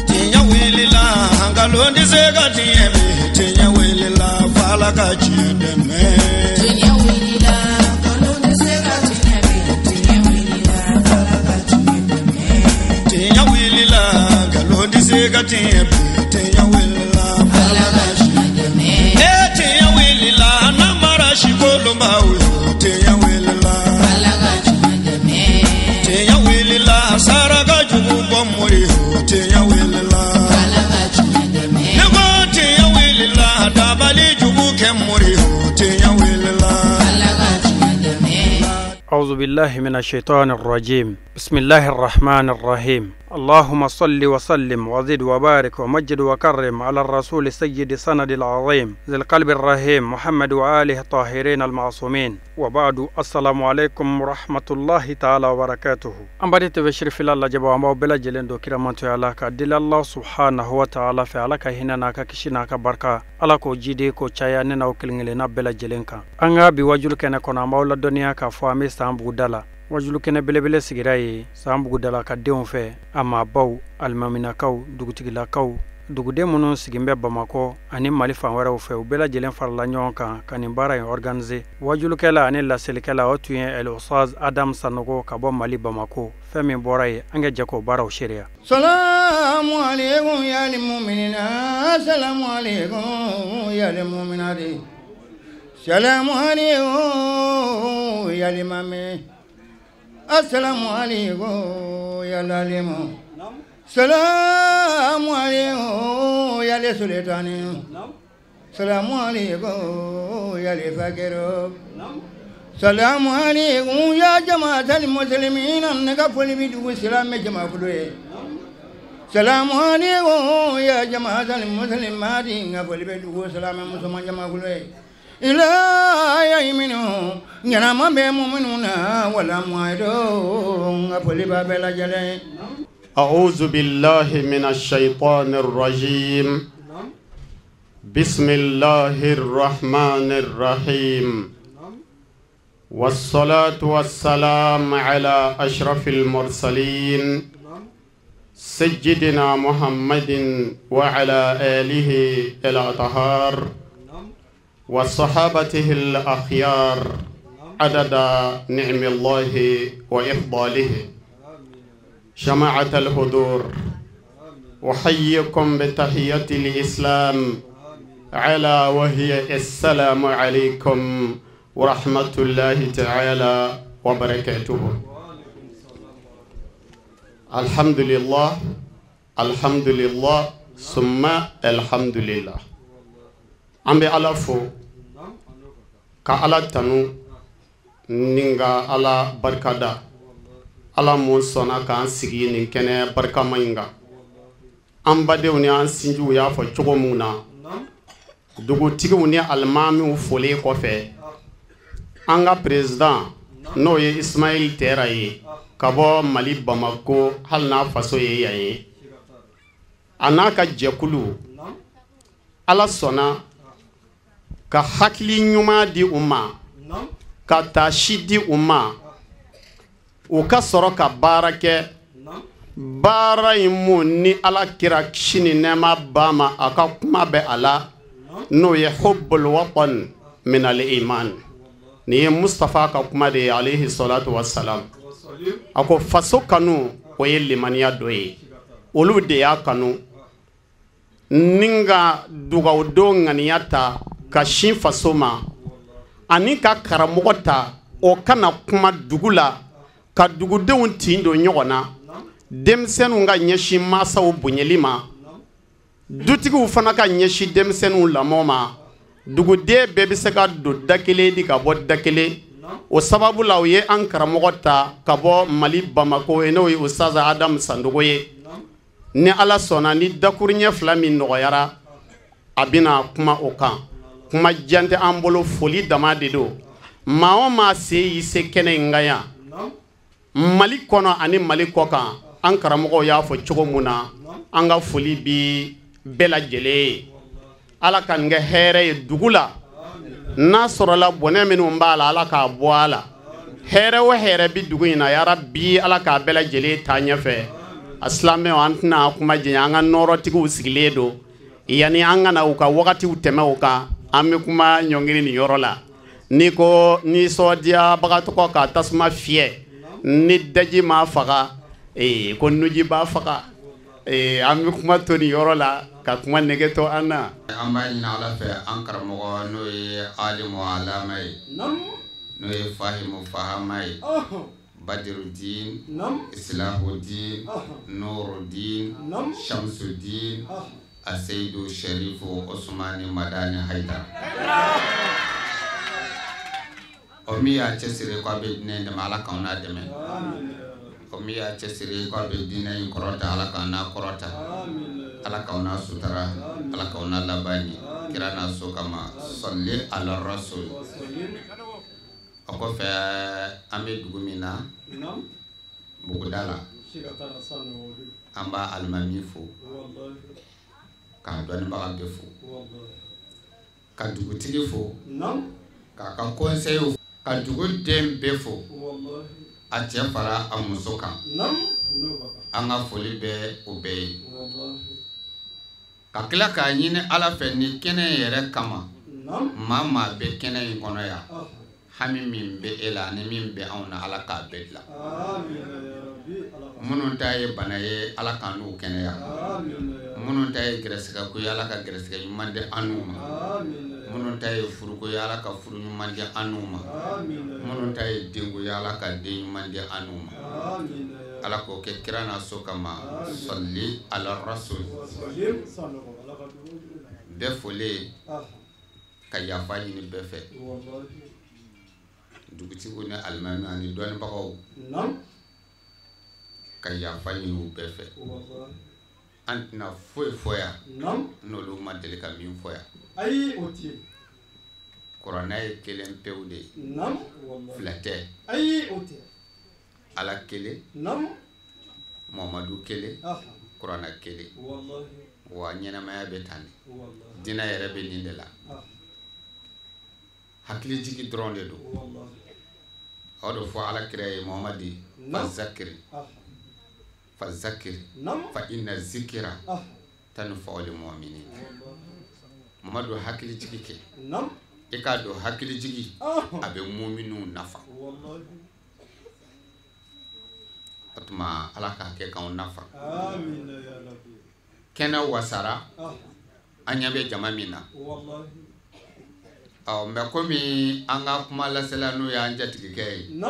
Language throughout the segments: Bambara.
Tiɲɛ wulila nkalon tɛ se ka tiɲɛ bi tiɲɛ wulila f'Ala ka tiɲɛ dɛmɛ. Tiɲɛ wulila nkalon tɛ se ka tiɲɛ bi tiɲɛ wulila f'Ala ka tiɲɛ dɛmɛ. Tiɲɛ wulila nkalon tɛ se ka tiɲɛ bi tiɲɛ wulila f'Ala ka tiɲɛ dɛmɛ. Ee tiɲɛ wulila namara sikolonbaw yo tiɲɛ wulila f'Ala ka tiɲɛ dɛmɛ. Tiɲɛ wulila saraka jugu bɔ mori yo tiɲɛ wulila f'Ala ka tiɲɛ dɛmɛ. Ne ko tiɲɛ wulila dabali jugu kɛ mori yo tiɲɛ wulila f'Ala ka tiɲɛ dɛmɛ. أعوذ بالله من الشيطان الرجيم. بسم الله الرحمن الرحيم. اللهم صل وسلم وزد وبارك ومجد وكرم على الرسول سيد سند العظيم ذي القلب الرحيم محمد وآله الطاهرين المعصومين. وبعد، السلام عليكم ورحمة الله تعالى وبركاته. An b'a tɛbɛ fila lajɛbɔ an b'aw bɛɛ lajɛlen don kiramantoya la ka deli Allah subhanahu wa ta'ala fɛ, Ala ka hinɛ n'a ka kisi n'a ka barika, Ala k'o jidi k'o caya ne n'aw kelen kelenna bɛɛ lajɛlen kan. An ka bi wajulu kɛnɛ kɔnɔ, an b'aw ladɔnniya k'a fɔ an bɛ san buguda la. Wajulu kɛnɛ belebele sigira ye san bugudala ka denw fɛ, a maabaw, alimaminakaw, dugutigilakaw, duguden minnu sigin bɛ Bamakɔ ani Mali fan wɛrɛw fɛ, u bɛɛ lajɛlen farala ɲɔgɔn kan ka nin baara in organiser. Wajulukɛla ani laselikɛla, o tun ye El Ustaz Adam Sanogo ka bɔ Mali Bamako. Fɛn min bɔra yen, an ka jɛ k'o baaraw seereya. Salamu alaikum ya mu'minina, salamu alaikum ya mu'minati, salamu alaikum ya limami, assalamu alaikum ya lalimu, salamu alaikum ya sultani, salamu alaikum ya fakiru, salamu alaikum ya jama'atal muslimin, annaka foli bi dugu silamɛ jamakulu ye. Salamu alaikum ya jama'atal muslimati, nga foli bɛ dugu silamɛ musoman jamakulu ye. Ila yaminu ɲanama bɛ mu'minuna wala mu'ayidu, nga foli b'a bɛɛ lajɛlen. أعوذ بالله من الشيطان الرجيم. بسم الله الرحمن الرحيم. والصلاة والسلام على أشرف المرسلين سيدنا محمد وعلى آله الأطهار وصحابته الأخيار عدد نعم الله وإفضاله. جماعة الحضور، أحييكم بتحية الإسلام على وهي السلام عليكم ورحمة الله تعالى وبركاته. الحمد لله، الحمد لله، ثم الحمد لله. An bɛ Ala fo ka Ala tanu ni ka Ala barikada, Ala mun sɔnna k'an sigi nin kɛnɛ barikama in kan. An badenw ni an sinjiw y'a fɔ cogo mun na, dugutigiw ni alimamiw folen kɔfɛ, an ka président n'o ye Ismaël Tera ye ka bɔ Mali Bamako, hali n'a faso ye yan ye, a n'a ka jɛkulu, Ala sɔnna ka hakili ɲuman di u ma, ka taasi di u ma, u ka sɔrɔ ka baara kɛ. Baara in mun ni Ala kira kisi ni nɛɛma b'a ma, a ka kuma bɛ a la, n'o ye hubbul watan min al iman. Nin ye Mustafa ka kuma de ye alayhi salatu wassalam. A ko faso kanu o ye limaniya dɔ ye. Olu de y'a kanu ni ka dugawudon ŋaniya ta ka sin faso ma, ani ka karamɔgɔ ta o kana kuma dugu la ka dugudenw tin don ɲɔgɔn na, denmisɛnninw ka ɲɛsin mansaw bonyali ma, dutigiw fana ka ɲɛsin denmisɛnninw lamɔ ma. Duguden bɛɛ bɛ se ka don da kelen di ka bɔ da kelen. O sababu la, u ye an karamɔgɔ ta ka bɔ Mali Bamako ye, n'o ye Ustaz Adam Sanogo ye. Ni Ala sɔnna, ni dakuruɲɛ fila min nɔgɔyara, a bɛna kuma o kan. Kuma jan tɛ an bolo, foli dama de don. Maa o maa se y'i se kɛnɛ in kan yan Mali kɔnɔ ani Mali kɔ kan, an karamɔgɔw y'a fɔ cogo mun na, an ka foli bi bɛɛ lajɛlen ye. Ala ka nin kɛ hɛrɛ ye dugu la. N'a sɔrɔla bɔnɛ minnu b'a la, Ala k'a bɔ a la. Hɛrɛ o hɛrɛ bi dugu in na yarabi Ala k'a bɛɛ lajɛlen taa ɲɛfɛ. A silamɛw an tɛna kuma janya, an ka nɔrɔtigiw sigilen don. Yanni an ka na u ka wagatiw tɛmɛ o kan, an bɛ kuma ɲɔngiri nin yɔrɔ la. N'i ko nisɔndiyabagatɔ ka tasuma fiyɛ, ni daji ma faga, ko nuji b'a faga. An bɛ kuma to nin yɔrɔ la ka kuma nege to an na. An b'a ɲini Ala fɛ an karamɔgɔ n'o ye alimu alama ye, n'o ye fahimu fahama ye, Badirudin, Islahudin, Nurudin, Shamsudin, Aseyidu Sherifu Osumani Madani Haidara. O min y'a cɛsiri k'a bɛ diinɛ in dɛmɛ, Ala k'anw n'a dɛmɛ. O min y'a cɛsiri k'a bɛ diinɛ in kɔrɔta, Ala k'an n'a kɔrɔta. Ala k'anw n'a sutara, Ala k'anw n'a laban ɲɛ. Kira n'a so kama, sɔli ala rasul. O kɔfɛ an bɛ dugu min na, buguda la, an b'a alimami fo, k'a dɔnnibaga bɛɛ fo, ka dugutigi fo, k'a ka conseil, ka dugu den bɛɛ fo, a cɛ fara a muso kan. An ka foli bɛ o bɛɛ ye. Ka tila k'a ɲini Ala fɛ ni kɛnɛ yɛrɛ kama, maa bɛ kɛnɛ in kɔnɔ yan, hami min bɛ e la ani min bɛ anw na, Ala k'a bɛɛ dilan. Minnu ta ye bana ye, Ala k'an n'u kɛnɛya. Minnu ta ye gɛrɛsɛgɛ ko ye, Ala ka gɛrɛsɛgɛ ɲuman di an n'u ma. Minnu ta ye furuko ye, Ala ka furu ɲuman di an n'u ma. Minnu ta ye denko ye, Ala ka den ɲuman di an n'u ma. Ala k'o kɛ kira n'a so kama, sɔli ala rasul. Bɛɛ folen ka yafa ɲini bɛɛ fɛ. Dugutigiw ni alimami ani dɔnnibagaw ka yafa ɲini u bɛɛ fɛ. An tɛna foyi fɔ yan n'olu ma deli ka min fɔ yan. Kuranɛ ye kelen pewu de ye, fila tɛ. Ala kelen, Mamadu kelen, kuranɛ kelen. Wa ɲɛnamaya bɛ tan de, diinɛ yɛrɛ bɛ nin de la. Hakili jigi dɔrɔn de don. O de fɔ Ala kira ye Muhamadi, fazakiri fazakiri fa inna zikira tanfa'ul mu'minin. Mamadu hakili jigi kɛ, i k'a dɔn hakili jigi a bɛ mu'miniw nafa. O tuma Ala k'a kɛ k'anw nafa. Kɛnɛ wasara, an ɲɛ bɛ jama min na. Ɔ mɛ komi an ka kuma lasela n'o y'an jatigikɛ ye,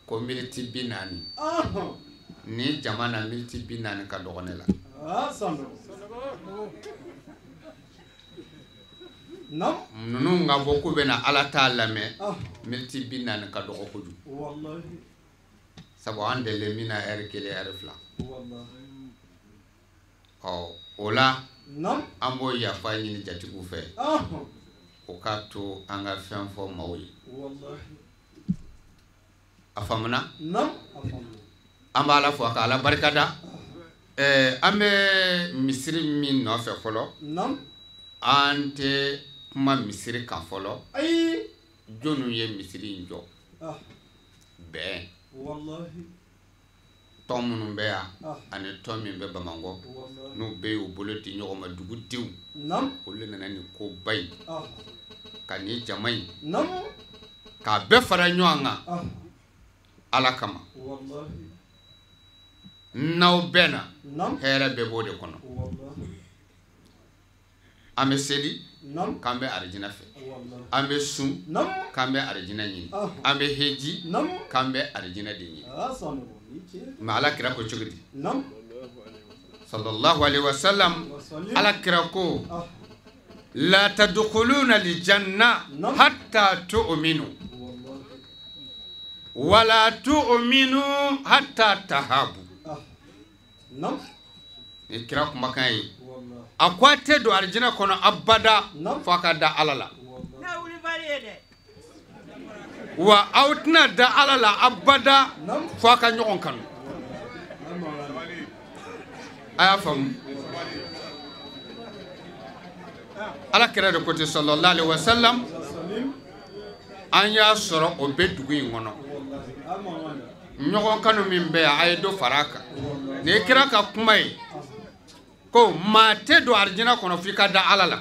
ko militi 40 ni jama na, militi 40 ka dɔgɔ ne la. Ninnu ka bɔ k'u bɛna Ala t'a lamɛn, militi 40 ka dɔgɔ kojugu. Sabu an delilen min na ɛri 1 ɛri 2. Ɔ o la an b'o yafa ɲini jatigiw fɛ, o k'a to an ka fɛn fɔ maaw ye. A faamuna? An b'a la fo ka Ala barikada. An bɛ misiri min nɔfɛ fɔlɔ, an tɛ kuma misiri kan fɔlɔ. Jɔnniw ye misiri in jɔ? Bɛn tɔn minnu bɛ yan ani tɔn min bɛ Bamakɔ, n'u bɛɛ y'u bolo di ɲɔgɔn ma, dugudenw olu nana nin koba in ka nin jama in k'a bɛɛ fara ɲɔgɔn kan Ala kama. N'aw bɛnna, hɛrɛ bɛɛ b'o de kɔnɔ. An bɛ seli k'an bɛ arijinɛ fɛ, an bɛ sun k'an bɛ arijinɛ ɲini, an bɛ heji k'an bɛ arijinɛ de ɲini. Mɛ Ala kira ko cogo di? Sallallahu alaihi wasallam, Ala kira ko la tadkhuluna aljanna hatta tu'minu wala tu'minu hatta tahabu. Ni kira kumakan ye, a ko a tɛ don arijinɛ kɔnɔ abada fo a ka da Ala la. Wa aw tɛna da Ala la abada fo a ka ɲɔgɔn kanu. A y'a faamu? Ala kira de ko ten sallallahu alaihi wasallam. An y'a sɔrɔ o bɛ dugu in kɔnɔ. Ɲɔgɔn kanu min bɛ yan a ye dɔ fara a kan. Nin ye kira ka kuma ye ko maa tɛ don arijinɛ kɔnɔ f'i ka da Ala la.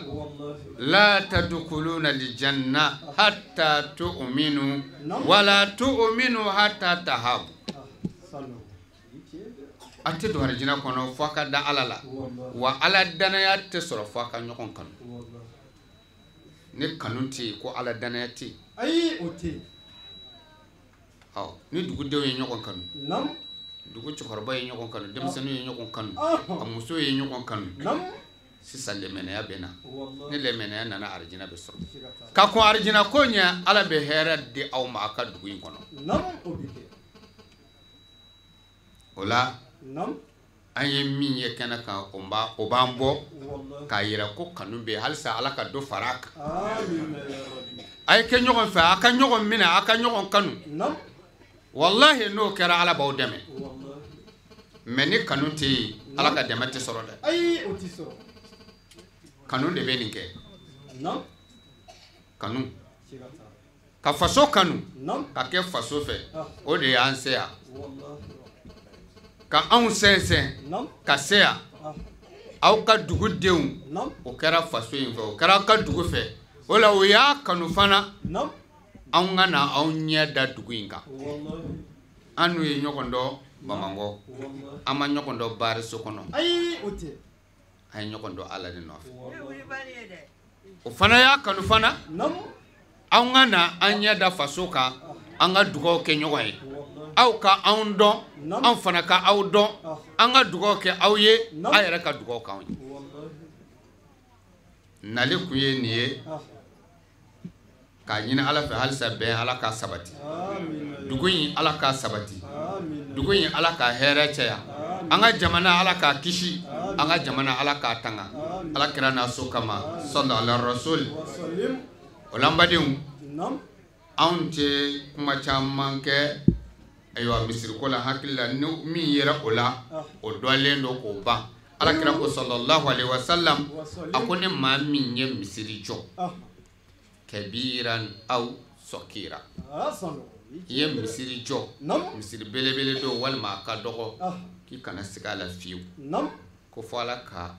La tadkhuluna aljanna hatta tu'minu wala tu'minu hatta tahabu. A tɛ don arijinɛ kɔnɔ f'a ka da Ala la. Wa Ala danaya tɛ sɔrɔ f'a ka ɲɔgɔn kanu. Ni kanu tɛ yen ko Ala danaya tɛ yen. Ayi, o tɛ yen. Ɔ ni dugudenw ye ɲɔgɔn kanu, dugu cɛkɔrɔba ye ɲɔgɔn kanu, denmisɛnninw ye ɲɔgɔn kanu, a muso ye ɲɔgɔn kanu, sisan lɛmɛnɛya bɛ na. Ni lɛmɛnɛya nana arijinɛ bɛ sɔrɔ. Ka kɔn arijinɛ ko ɲɛ, Ala bɛ hɛrɛ di aw ma aw ka dugu in kɔnɔ. O la an ye min ye kɛnɛ kan, o b'an bɔ k'a yira ko kanu bɛ yen halisa. Ala ka dɔ fara a kan. A ye kɛ ɲɔgɔn fɛ, a ka ɲɔgɔn minɛ, a ka ɲɔgɔn kanu. Walahi n'o kɛra Ala b'aw dɛmɛ. Mais ni kanu tɛ yen, Ala ka dɛmɛ tɛ sɔrɔ dɛ. Ayi, o tɛ sɔrɔ. Kanu de bɛ nin kɛ. Kanu. Ka faso kanu, ka kɛ faso fɛ, o de y'an se yan. Ka anw sɛnsɛn ka se yan. Aw ka dugudenw, o kɛra faso in fɛ, o kɛra aw ka dugu fɛ. O la o y'a kanu fana. Anw ka na aw ɲɛ da dugu in kan. An n'u ye ɲɔgɔn dɔn Bamakɔ, an ma ɲɔgɔn dɔn baariso kɔnɔ. Ayi, o tɛ. An ye ɲɔgɔn dɔn Ala de nɔfɛ. O fana y'a kanu fana. Anw ka na an ɲɛ da faso kan, an ka dugaw kɛ ɲɔgɔn ye. Aw ka anw dɔn, anw fana ka aw dɔn, an ka dugaw kɛ aw ye, aw yɛrɛ ka dugaw k'anw ye. Nali kun ye nin ye. K'a ɲini Ala fɛ halisa bɛn, Ala k'a sabati. Dugu in Ala k'a sabati. Dugu in Ala k'a hɛrɛ caya. An ka jamana Ala k'a kisi. An ka jamana Ala k'a tanga. Ala kira n'a so kama. Sallallahu alaihi rasul. O la n badenw, anw tɛ kuma caman kɛ ayiwa misiriko la. Hakili la ni min yera o la, o dɔnlen don k'o ban. Ala kira ko sallallahu alaihi wasallam, a ko ni maa min ye misiri jɔ, kabiran aw sɔkira, i ye misiri jɔ, misiri belebele don walima a ka dɔgɔ, k'i kana siga a la fiyewu, ko fɔ Ala ka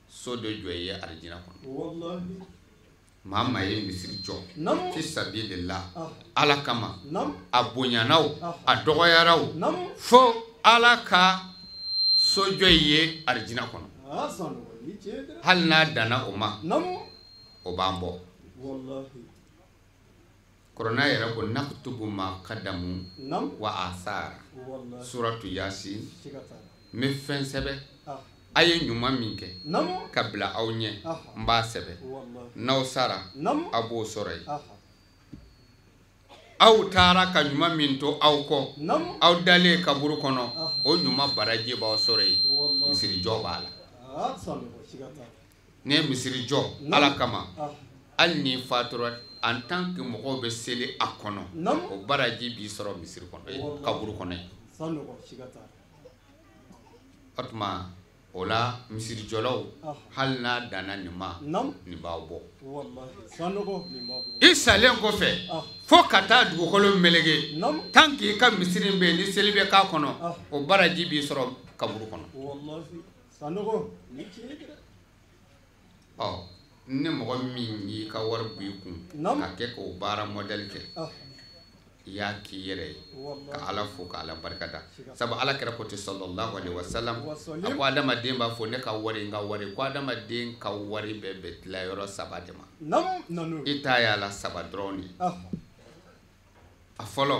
so dɔ jɔ i ye arijinɛ kɔnɔ. Maa maa ye misiri jɔ fi sabilillah, Ala kama, a bonyana o, a dɔgɔyara o, fo Ala ka so jɔ i ye arijinɛ kɔnɔ. Hali n'a danna o ma, o b'an bɔ. Kɔrɔna yɛrɛ ko naktubu ma kadamu wa asara, suratu Yasin. N bɛ fɛn sɛbɛn, a ye ɲuman min kɛ ka bila aw ɲɛ, n b'a sɛbɛn. N'aw sara, aw b'o sɔrɔ yen. Aw taara ka ɲuman min to aw kɔ, aw dalen kaburu kɔnɔ, o ɲuman baraji b'aw sɔrɔ yen. Misiri jɔ b'a la. N'i ye misiri jɔ Ala kama, hali n'i fatura, en tant que mɔgɔw bɛ seli a kɔnɔ, o baraji b'i sɔrɔ misiri kɔnɔ, kaburu kɔnɔ yen. O tuma o la misirijɔlaw, hali n'a danna nin ma, nin b'aw bɔ. I salen kɔfɛ fo ka taa dugukolo meleke, tant que i ka misiri bɛ yen, ni seli bɛ k'a kɔnɔ, o baraji b'i sɔrɔ kaburu kɔnɔ. Ɔ ni mɔgɔ min y'i ka wari bɔ i kun ka kɛ k'o baara modèle kɛ, i y'a k'i yɛrɛ ye ka Ala fo ka Ala barikada. Sabu Ala kɛra ko ten sallallahu alaihi wasallam, a ko adamaden b'a fɔ ne ka wari, n ka wari, ko adamaden ka wari bɛɛ bɛ tila yɔrɔ saba de ma. I ta y'a la saba dɔrɔn de ye. A fɔlɔ,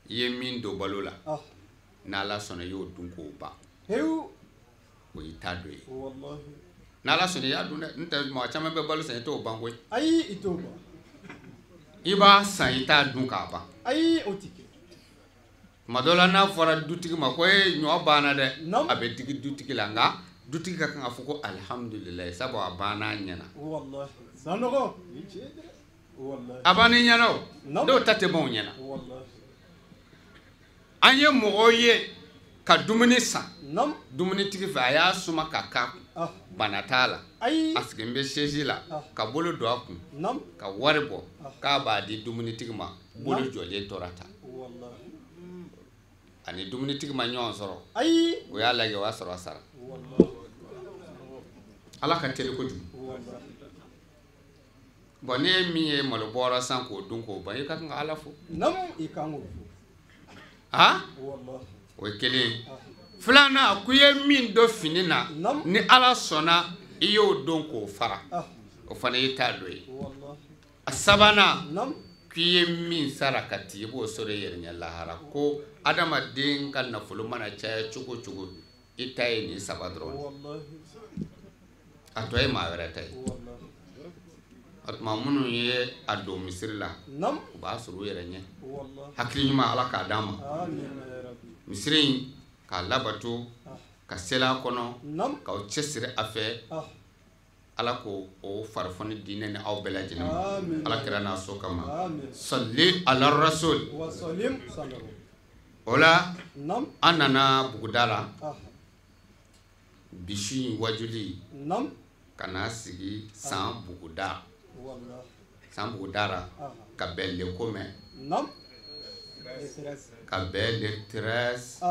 i ye min don balo la, n'Ala sɔnna i y'o dun k'o ban, o y'i ta dɔ ye. N'Ala sɔnna i y'a dun dɛ, n'o tɛ mɔgɔ caman bɛ balo san i t'o ban koyi. Ayi, i t'o ban. I b'a san i t'a dun k'a ban. Ayi, o tɛ kɛ. Tuma dɔ la n'a fɔra dutigi ma ko e ɲɔ banna dɛ, a bɛ digi dutigi la, nka dutigi ka kan ka fɔ ko alihamudulilayi, sabu a banna a ɲɛna. Sanogo. A banna i ɲɛna o, dɔw ta tɛ ban o ɲɛna. An ye mɔgɔw ye ka dumuni san dumunitigi fɛ, a y'a suma ka k'a kun, bana t'a la, a sigilen bɛ chaise la, ka bolo don a kun, ka wari bɔ k'a b'a di dumunitigi ma, bolo jɔlen tora tan. Ani dumunitigi ma ɲɔgɔn sɔrɔ. Ayi. O y'a lajɛ o y'a sɔrɔ a sara. Ala ka teli kojugu. Bon ne ye min ye malo bɔra san k'o dun k'o ban i ka kan ka Ala fo. Naamu i kan k'o fo. Han? O ye kelen ye. Filanan ko i ye min don fini na ni Ala sɔnna i y'o don k'o fara. O fana y'i ta dɔ ye. A sabanan k'i ye min sara ka ti i b'o sɔrɔ i yɛrɛ ɲɛ lahara ko adamaden ka nafolo mana caya cogo o cogo i ta ye nin saba dɔrɔn. A tɔ ye maa wɛrɛ ta ye. O tuma minnu ye a don misiri la u b'a sɔrɔ u yɛrɛ ɲɛ. Hakili ɲuman Ala k'a d'an ma. Misiri in k'a labato ka seli a kɔnɔ k'aw cɛsiri a fɛ. Ala ko o farifoni di ne ni aw bɛɛ lajɛlen ma. Ala kira n'a so kama. Sali ala rasul. O la an nana buguda la bi su in wajuli ka na sigi san buguda. San bugudara ka bɛn le commun ka bɛn le 13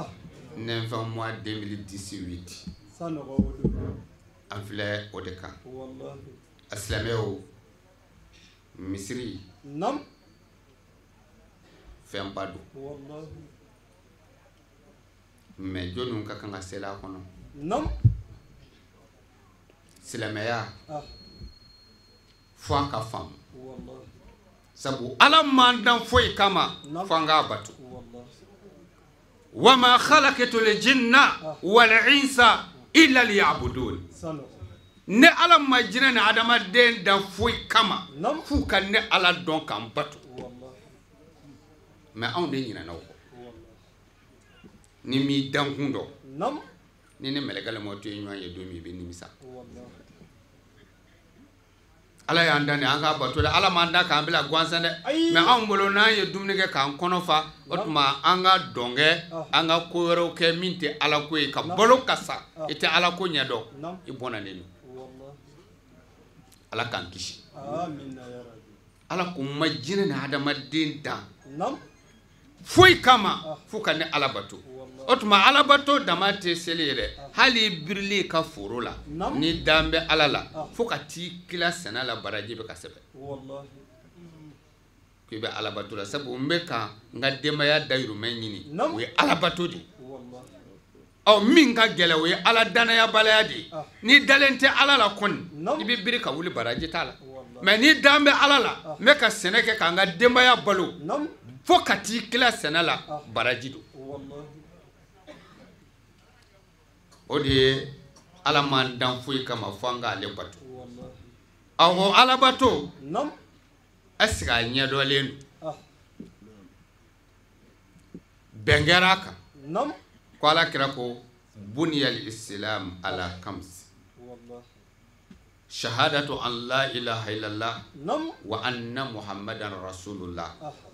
9 mois 2018. An filɛ o de kan. A silamɛw misiri fɛnba don. Mais jɔnniw ka kan ka seli a kɔnɔ? Silamɛya fo a ka faamu. Sabu Ala man dan foyi kama fo an k'a bato. Wa ma khalaqtul jinna wal insa illa liya'budun. Ne Ala ma jinɛ ni adamaden dan foyi kama f'u ka ne Ala dɔn k'an bato. Mais anw de ɲinɛna o kɔ. Ni m'i dankun dɔn, ni ne mɛlɛkɛ to ye ɲɔgɔn ye don min i bɛ nimisa. Ala y'an dan de an k'a bato dɛ. Ala m'an dan k'an bila gansan dɛ. Mais anw bolo n'an ye dumuni kɛ k'an kɔnɔ fa o tuma an ka dɔn kɛ an ka ko wɛrɛw kɛ min tɛ Ala ko ye ka balo ka sa i tɛ Ala ko ɲɛ dɔn i bɔnna don. Ala k'an kisi. Ala ko ma jinɛ ni adamaden dan foyi kama f'u ka ne Ala bato. O tuma Ala bato dama tɛ seli ye dɛ. Hali i birilen ka foro la ni dan bɛ Ala la fo ka t'i kila sɛnɛ la baraji bɛ ka sɛbɛn. K'i bɛ Ala bato la sabu n bɛ ka n ka denbaya dayirimɛ ɲini o ye Ala bato de ye. Ɔ min ka gɛlɛn o ye Ala danayabaliya de ye. N'i dalen tɛ Ala la kɔni i bɛ biri ka wuli baraji t'a la. Mais ni dan bɛ Ala la n bɛ ka sɛnɛ kɛ ka n ka denbaya balo fo ka t'i kila sɛnɛ la baraji don. O de ye Ala m'an dan foyi kama fo an k'ale bato. Awɔ Ala bato est-ce que a ɲɛdɔnlen don? Bɛn kɛra a kan ko Ala kira ko buniyal islam ala kams. Shahadatu an la ilaha illallah wa anna muhammadan rasulullah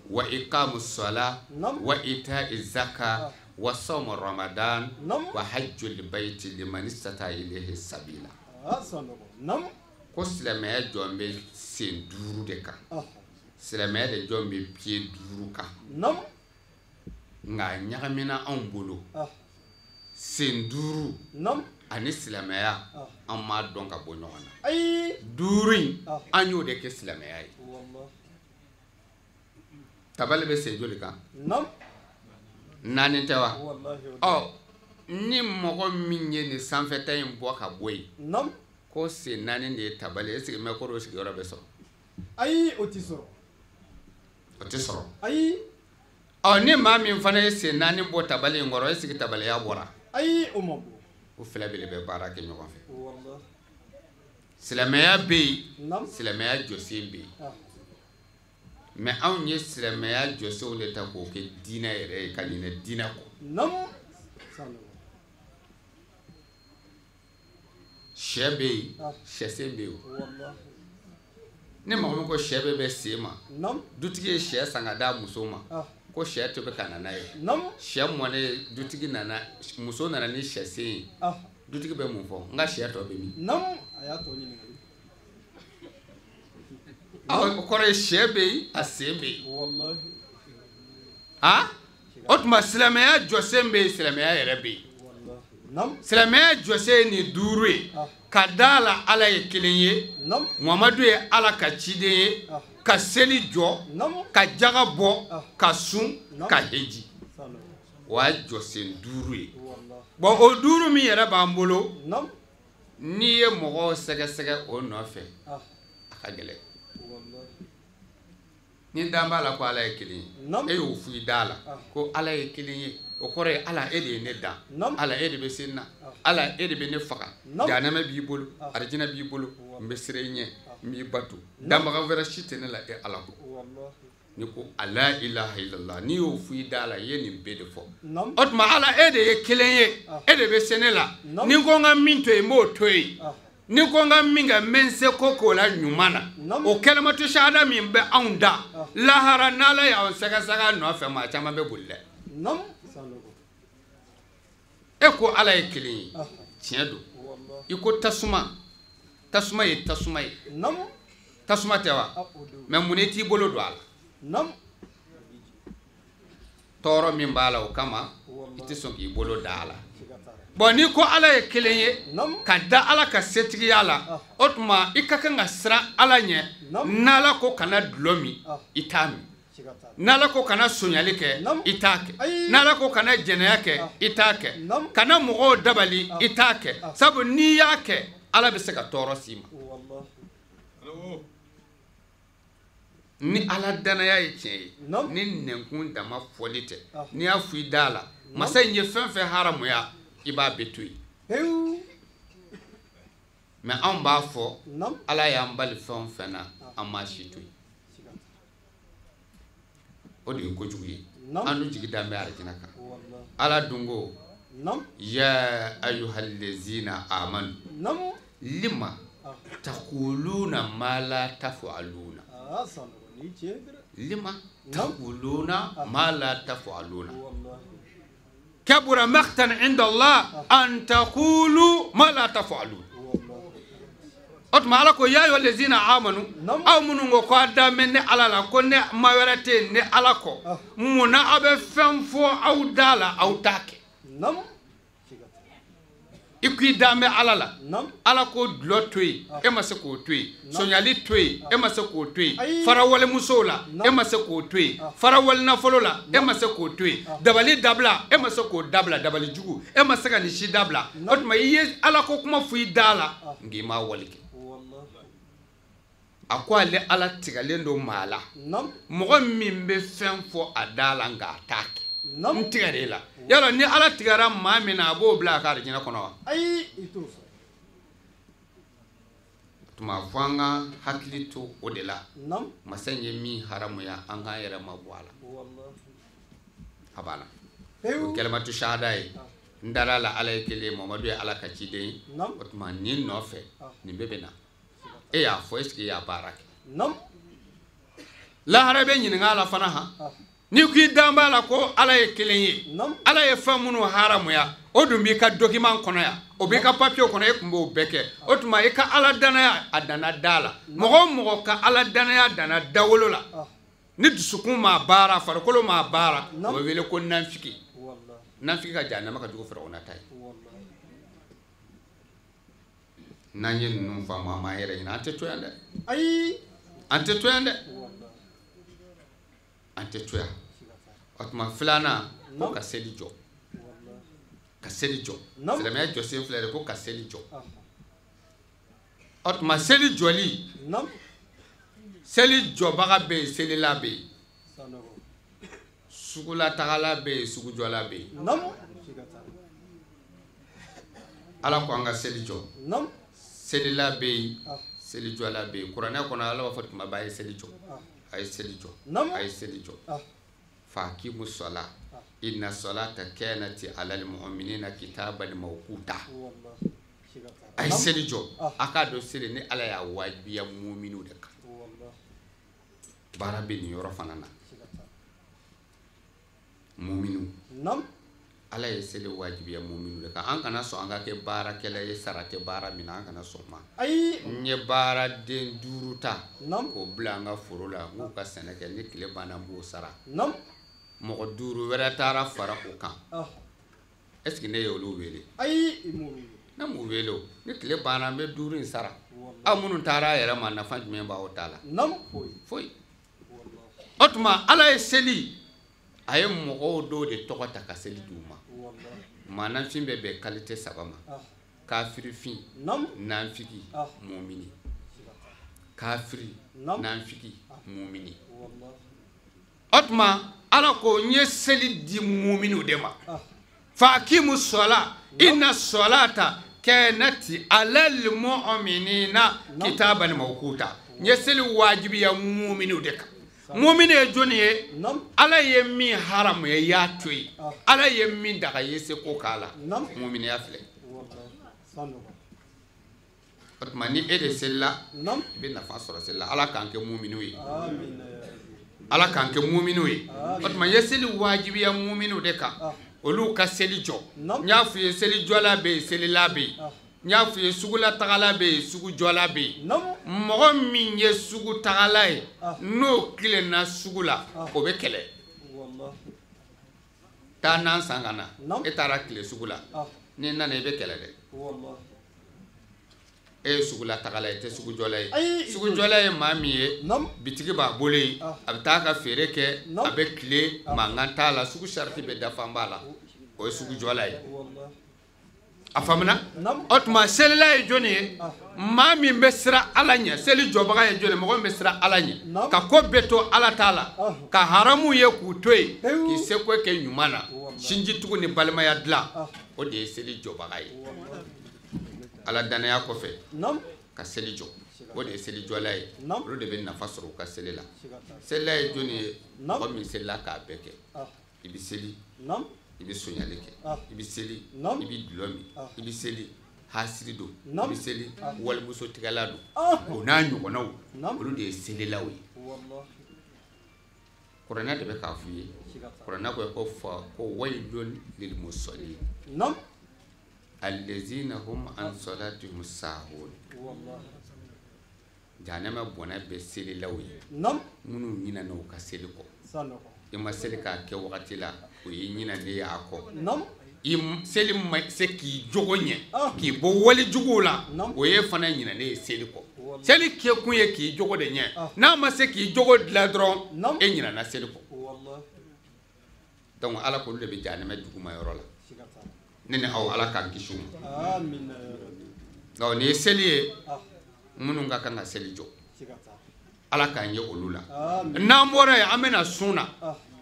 wa iqamus salah wa ita'iz zaka wa sawm ramadan wa hajjul bayti liman istata ilayhi sabila. Ko silamɛya jɔn bɛ sen 5 de kan. Silamɛya de jɔn bɛ pied 5 kan. Nka a ɲagamina anw bolo. Sen 5 ani silamɛya an m'a dɔn ka bɔ ɲɔgɔn na. 5 in an y'o de kɛ silamɛya ye. Tabali bɛ sen joli kan? 4 tɛ wa? Ɔ ni mɔgɔ min ye nin sanfɛta in bɔ ka bɔ yen ko sen 4 de ye tabali est-ce que mɛkɔrɔ sigiyɔrɔ bɛ sɔrɔ? Ayi o tɛ sɔrɔ. O tɛ sɔrɔ. Ayi. Ɔ ni maa min fana ye sen 4 bɔ tabali in kɔrɔ est-ce que tabaliya bɔra? Ayi o ma bɔ. O fila bɛɛ bɛ baara kɛ ɲɔgɔn fɛ. Silamɛya bɛ yen, silamɛya jɔsen bɛ yen. Mais anw ye silamɛya jɔsenw de ta k'o kɛ diinɛ yɛrɛ ye ka ɲinɛ diinɛ kɔ. Sɛ bɛ yen, sɛsen bɛ yen. Ni mɔgɔ min ko sɛ bɛ bɛn sen ma, dutigi ye sɛ san ka d'a muso ma, ko sɛ tobi ka na n'a ye. Sɛ mɔnen dutigi nana, muso nana ni sɛsen ye. Dutigi bɛ mun fɔ? N ka sɛ tɔ bɛ min? A y'a tɔ ɲininka. O kɔrɔ ye sɛ bɛ yen, a sen bɛ yen. A o tuma silamɛya jɔsen bɛ yen, silamɛya yɛrɛ bɛ yen. Silamɛya jɔsen ye nin 5 ye. Ka da la Ala ye kelen ye, Muhamadu ye Ala ka ciden ye, ka seli jɔ, ka jaga bɔ, ka sun, ka heji. O y'a jɔsen 5 ye. Bon o 5 min yɛrɛ b'an bolo, n'i ye mɔgɔw sɛgɛsɛgɛ o nɔfɛ, a ka gɛlɛn. Ni dan b'a la ko Ala ye kelen ye, e y'o fɔ i da la ko Ala ye kelen ye, o kɔrɔ ye Ala e de ye ne dan, Ala e de bɛ se n na, Ala e de bɛ ne faga, jahanama b'i bolo, arijinɛ b'i bolo, n bɛ siran i ɲɛ, n b'i bato, danbaga wɛrɛ si tɛ ne la e Ala kɔ. Ni ko la ilaha illallah, n'i y'o fɔ i da la, i ye nin bɛɛ de fɔ. O tuma Ala e de ye kelen ye, e de bɛ se ne la, ni n ko n ka min to yen, n b'o to yen. Ni ko n ka min kɛ, n bɛ n seko k'o la ɲuman na. O kɛlɛmatu sahada min bɛ anw da lahara, n'Ala y'anw sɛgɛsɛgɛ a nɔfɛ, maa caman bɛ boli dɛ. E ko Ala ye kelen ye, tiɲɛ don. I ko tasuma, tasuma ye tasuma ye, tasuma tɛ wa? Mɛ mun t'i bolo don a la? Tɔɔrɔ min b'a la o kama, i tɛ sɔn k'i bolo da a la. Bon n'i ko Ala ye kelen ye, ka da Ala ka setigiya la, o tuma i ka kan ka siran Ala ɲɛ. N'Ala ko kana dulɔ min, i t'a min. N'Ala ko kana sonyali kɛ, i t'a kɛ. N'Ala ko kana jɛnɛya kɛ, i t'a kɛ. Kana mɔgɔw dabali, i t'a kɛ. Sabu n'i y'a kɛ, Ala bɛ se ka tɔɔrɔ s'i ma. Ni Ala danaya ye tiɲɛ ye, ni nɛnkun dama fɔli tɛ, n'i y'a fɔ i da la, masa in ye fɛn fɛn haramuya, i b'a bɛɛ to yen. Mɛ anw b'a fɔ Ala y'an bali fɛn o fɛn na, an m'a si to yen. O de ye kojugu ye. An dun jigi dan bɛ arijinɛ kan. Ala dun ko ya ayyuhallazina amanu lima taquluna ma la taf'aluna. Lima taquluna ma la taf'aluna. Kabura maqtan inda Allah an taqulu ma la taf'alun. O tuma Ala ko ya ayyuhallazina amanu, aw minnu ko k'a da mɛn ne Ala la, ko ne ma wɛrɛ tɛ yen ne Ala kɔ, munna aw bɛ fɛn fɔ aw da la aw t'a kɛ? I ko i dan bɛ Ala la, Ala ko dulɔ to yen, e ma se k'o to yen, sonyali to yen, e ma se k'o to yen, farawalemusow la, e ma se k'o to yen, farawale nafolo la, e ma se k'o to yen, dabali dabila, e ma se k'o dabila, dabali jugu, e ma se ka nin si dabila. O tuma i ye Ala ko kuma fɔ i da la, nka i m'a wale kɛ. A ko ale Ala tigɛlen don maa la, mɔgɔ min bɛ fɛn fɔ a da la nka a t'a kɛ. N tigɛra e la. Yala ni Ala tigɛra maa min na, a b'o bila a ka arijinɛ kɔnɔ wa? Ayi, i t'o sɔrɔ. Tuma fo an ka hakili to o de la. Masa in ye min haramuya, an k'an yɛrɛ mabɔ a la. A banna. O kɛlɛmatu sahada ye. N dara la Ala ye kelen ye, Mamadu ye Ala ka ciden ye. O tuma nin nɔfɛ, nin bɛɛ bɛ na. E y'a fɔ, est ce que i y'a baara kɛ? Lahara bɛ ɲininka a la fana han. N'i ko i dan b'a la ko Ala ye kelen ye, Ala ye fɛn minnu haramuya, o dun b'i ka document kɔnɔ yan, o b'i ka papier kɔnɔ, e tun b'o bɛɛ kɛ. O tuma i ka Ala danaya a danna da la. Mɔgɔ o mɔgɔ ka Ala danaya danna dawolo la, ni dusukun m'a baara, farikolo m'a baara, o bɛ wele ko nanfigi. Nanfigi ka jahanama ka jugu Firawuna ta ye. N'an ye ninnu faamu, an b'an yɛrɛ ɲini. An tɛ to yan dɛ. Ayi, an tɛ to yan dɛ. An tɛ to yan. O tuma filanan, ko ka seli jɔ. Ka seli jɔ. Silamɛya jɔsen filɛ de, ko ka seli jɔ. O tuma seli jɔli, seli jɔbaga bɛ yen, selila bɛ yen, sugulatagala bɛ yen, sugujɔla bɛ yen. Ala ko an ka seli jɔ. Selila bɛ yen, selijɔla bɛ yen. Kuranɛ kɔnɔ Ala b'a fɔ tuma bɛɛ a ye seli jɔ, a ye seli jɔ, a ye seli jɔ. Faqimu sɔla inna salata kanat alal mu'minina kitaban mawquta. A ye seli jɔ, a k'a dɔn seli ni Ala y'a wajibiya muminu de kan. Baara bɛ nin yɔrɔ fana na. Muminu, Ala ye seli wajibiya muminu de kan. An kana sɔn an ka kɛ baarakɛla ye, sara tɛ baara min na, an kana sɔn ma. N ye baaraden 5 ta k'o bila an ka foro la, n k'u ka sɛnɛ kɛ, ni tile banna n b'o sara. Mɔgɔ 5 wɛrɛ taara fara o kan. Est ce que ne ye olu wele? Ayi, i m'u wele. Ne m'u wele o. Ni tile banna n bɛ 5 in sara. Aw minnu taara a yɛrɛ ma, nafa jumɛn b'aw ta la? Foyi. O tuma Ala ye seli, a ye mɔgɔw dɔw de tɔgɔ ta ka seli d'u ma. Maanafin bɛ bɛn qualité 3 ma. Kafirifin, nanfigi, mumini. Kafiri, nanfigi, mumini. O tuma Ala ko n ye seli di muminiw de ma. Faqimu sɔla inna sɔlata kanat alal mu'minina kitaban mawquta. N ye seli wajibiya muminiw de kan. Mumini ye jɔnni ye? Ala ye min haramu ye, i y'a to yen. Ala ye min daga i ye se ko k'a la. Muminiya filɛ. O tuma ni e de selila, i bɛ nafa sɔrɔ seli la. Ala k'an kɛ muminiw ye. Ala k'an kɛ muminiw ye. O tuma n ye seli wajibiya muminiw de kan. Olu ka seli jɔ. N y'a f'i ye seli jɔla bɛ yen, selila bɛ yen. N y'a f'i ye sugulatagala bɛ yen, sugujɔla bɛ yen. Mɔgɔ min ye sugutagala ye, n'o tilenna sugu la, o bɛ kɛlɛ. Taa nan san ka na, e taara tile sugu la, n'i nana i bɛ kɛlɛ dɛ. E ye sugulatagala ye, e tɛ sugujɔla ye. Sugujɔla ye maa min ye, bitigi b'a bolo yen, a bɛ taa ka feere kɛ, a bɛ tile, mankan t'a la, sugu sarati bɛ dafa b'a la, o ye sugujɔla ye. A faamuna? O tuma selila ye jɔnni ye? Maa min bɛ siran Ala ɲɛ. Seli jɔbaga ye jɔnni ye? Mɔgɔ min bɛ siran Ala ɲɛ, ka ko bɛɛ to Ala ta la, ka haramu ye k'u to yen, k'i seko kɛ ɲuman na, sinjitugu ni balimaya dilan, o de ye seli jɔbaga ye. Ala danaya kɔfɛ ka seli jɔ, o de ye seli jɔla ye. Olu de bɛ nafa sɔrɔ u ka seli la. Selila ye jɔnni ye? Mɔgɔ min selila k'a bɛɛ kɛ. I bɛ seli, i bɛ sonyali kɛ, i bɛ seli, i bɛ dulɔ min, i bɛ seli, hasiri don, i bɛ seli, walimuso tigɛla don, o n'a ɲɔgɔnnaw, olu de ye selilaw ye. Kuranɛ de bɛ k'a f'i ye. Kuranɛ ko fa ko waylun lil musallin allazina hum an salatihim sahun. Jahanama bɔnɛ bɛ selilaw ye, minnu ɲinɛna u ka seli kɔ. I ma seli k'a kɛ wagati la, o ye ɲinɛnen ye a kɔ. I seli ma se k'i jogo ɲɛ, k'i bɔ wali juguw la, o ye fana ɲinɛnen ye seli kɔ. Seli kɛkun ye k'i jogo de ɲɛ. N'a ma se k'i jogo dilan dɔrɔn, e ɲinɛna seli kɔ. Donc Ala k'olu de bɛ jahanama duguma yɔrɔ la. Ne ni aw, Ala k'an kisi o ma. Nka nin ye seli ye, minnu ka kan ka seli jɔ, Ala k'an ye olu la. N'an bɔra yen, an bɛna sun na.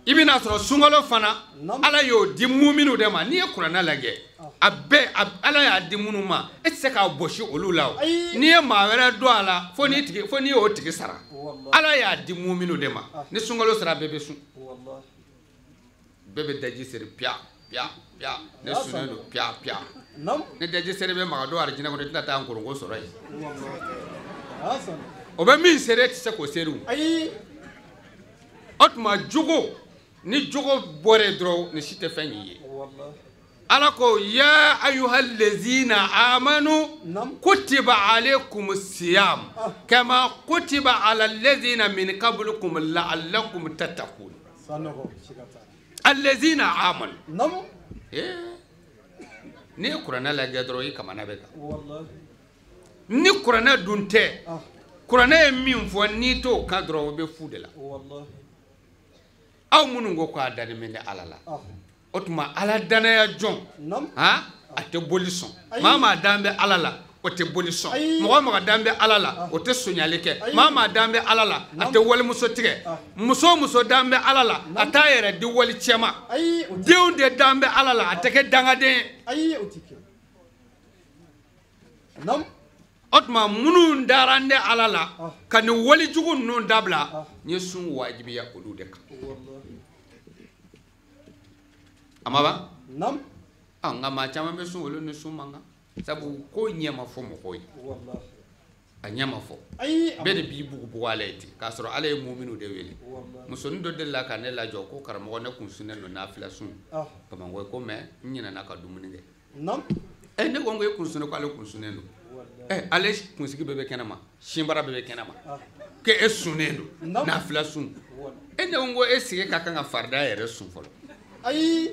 I bɛna sɔrɔ sunkalo fana, Ala y'o di muminiw de ma. N'i ye kuranɛ lajɛ, a bɛɛ Ala y'a di minnu ma, e tɛ se k'a bɔsi olu la o. N'i ye maa wɛrɛ don a la, fo n'i y'o tigi sara. Ala y'a di muminiw de ma. Ni sunkalo sera, bɛɛ bɛ sun. Bɛɛ bɛ daji seri piya piya piya. Ne sunnen don piya piya. Ni daji seri bɛ maga don arijinɛ kɔnɔ, i tɛna taa nkoronko sɔrɔ yen. O bɛ min seri, e tɛ se k'o seri o. O tuma jogo, ni jogo bɔra yen dɔrɔn, nin si tɛ fɛn y'i ye. Ala ko ya ayyuhal lezina amanu kutiba alaykum siyam kama kutiba ala lezina min qablikum la'allakum tattaqun. Allezina amanu. N'i ye kuranɛ lajɛ dɔrɔn, i kamana bɛ kan. Ni kuranɛ dun tɛ, kuranɛ ye min fɔ, n'i t'o kan dɔrɔn, o bɛ fu de la. Aw minnu ko k'a dalen bɛ ne Ala la, o tuma Ala danaya jɔn, a tɛ boli sɔn. Maa maa dan bɛ Ala la, o tɛ boli sɔn. Mɔgɔ mɔgɔ dan bɛ Ala la, o tɛ sonyali kɛ. Maa maa dan bɛ Ala la, a tɛ walimuso tigɛ. Muso o muso dan bɛ Ala la, a t'a yɛrɛ di wali cɛ ma. Denw de dan bɛ Ala la, a tɛ kɛ dangaden ye. O tuma minnu dara ne Ala la ka nin walijugu ninnu dabila, n ye sun wajibiya olu de kan. A ma ban? Nka maa caman bɛ sun, olu ni sun man kan. Sabu ko ɲɛ ma fɔ mɔgɔw ye. A ɲɛ ma fɔ. Bɛɛ de b'i bugubugu Ala ye ten, k'a sɔrɔ Ala ye muminu de wele. Musonin dɔ delila ka ne lajɔ ko karamɔgɔ, ne kun sunnen don nafila sun Bamakɔ, ko mais n ɲinɛna ka dumuni kɛ. Ne ko e kun sunnen? Ko ale kun sunnen don. Ale kunsigi bɛɛ bɛ kɛnɛ ma, sinbara bɛɛ bɛ kɛnɛ ma, k'e sunnen don nafila sun. E ne ko e sigi ka kan ka farida yɛrɛ sun fɔlɔ. Ayi.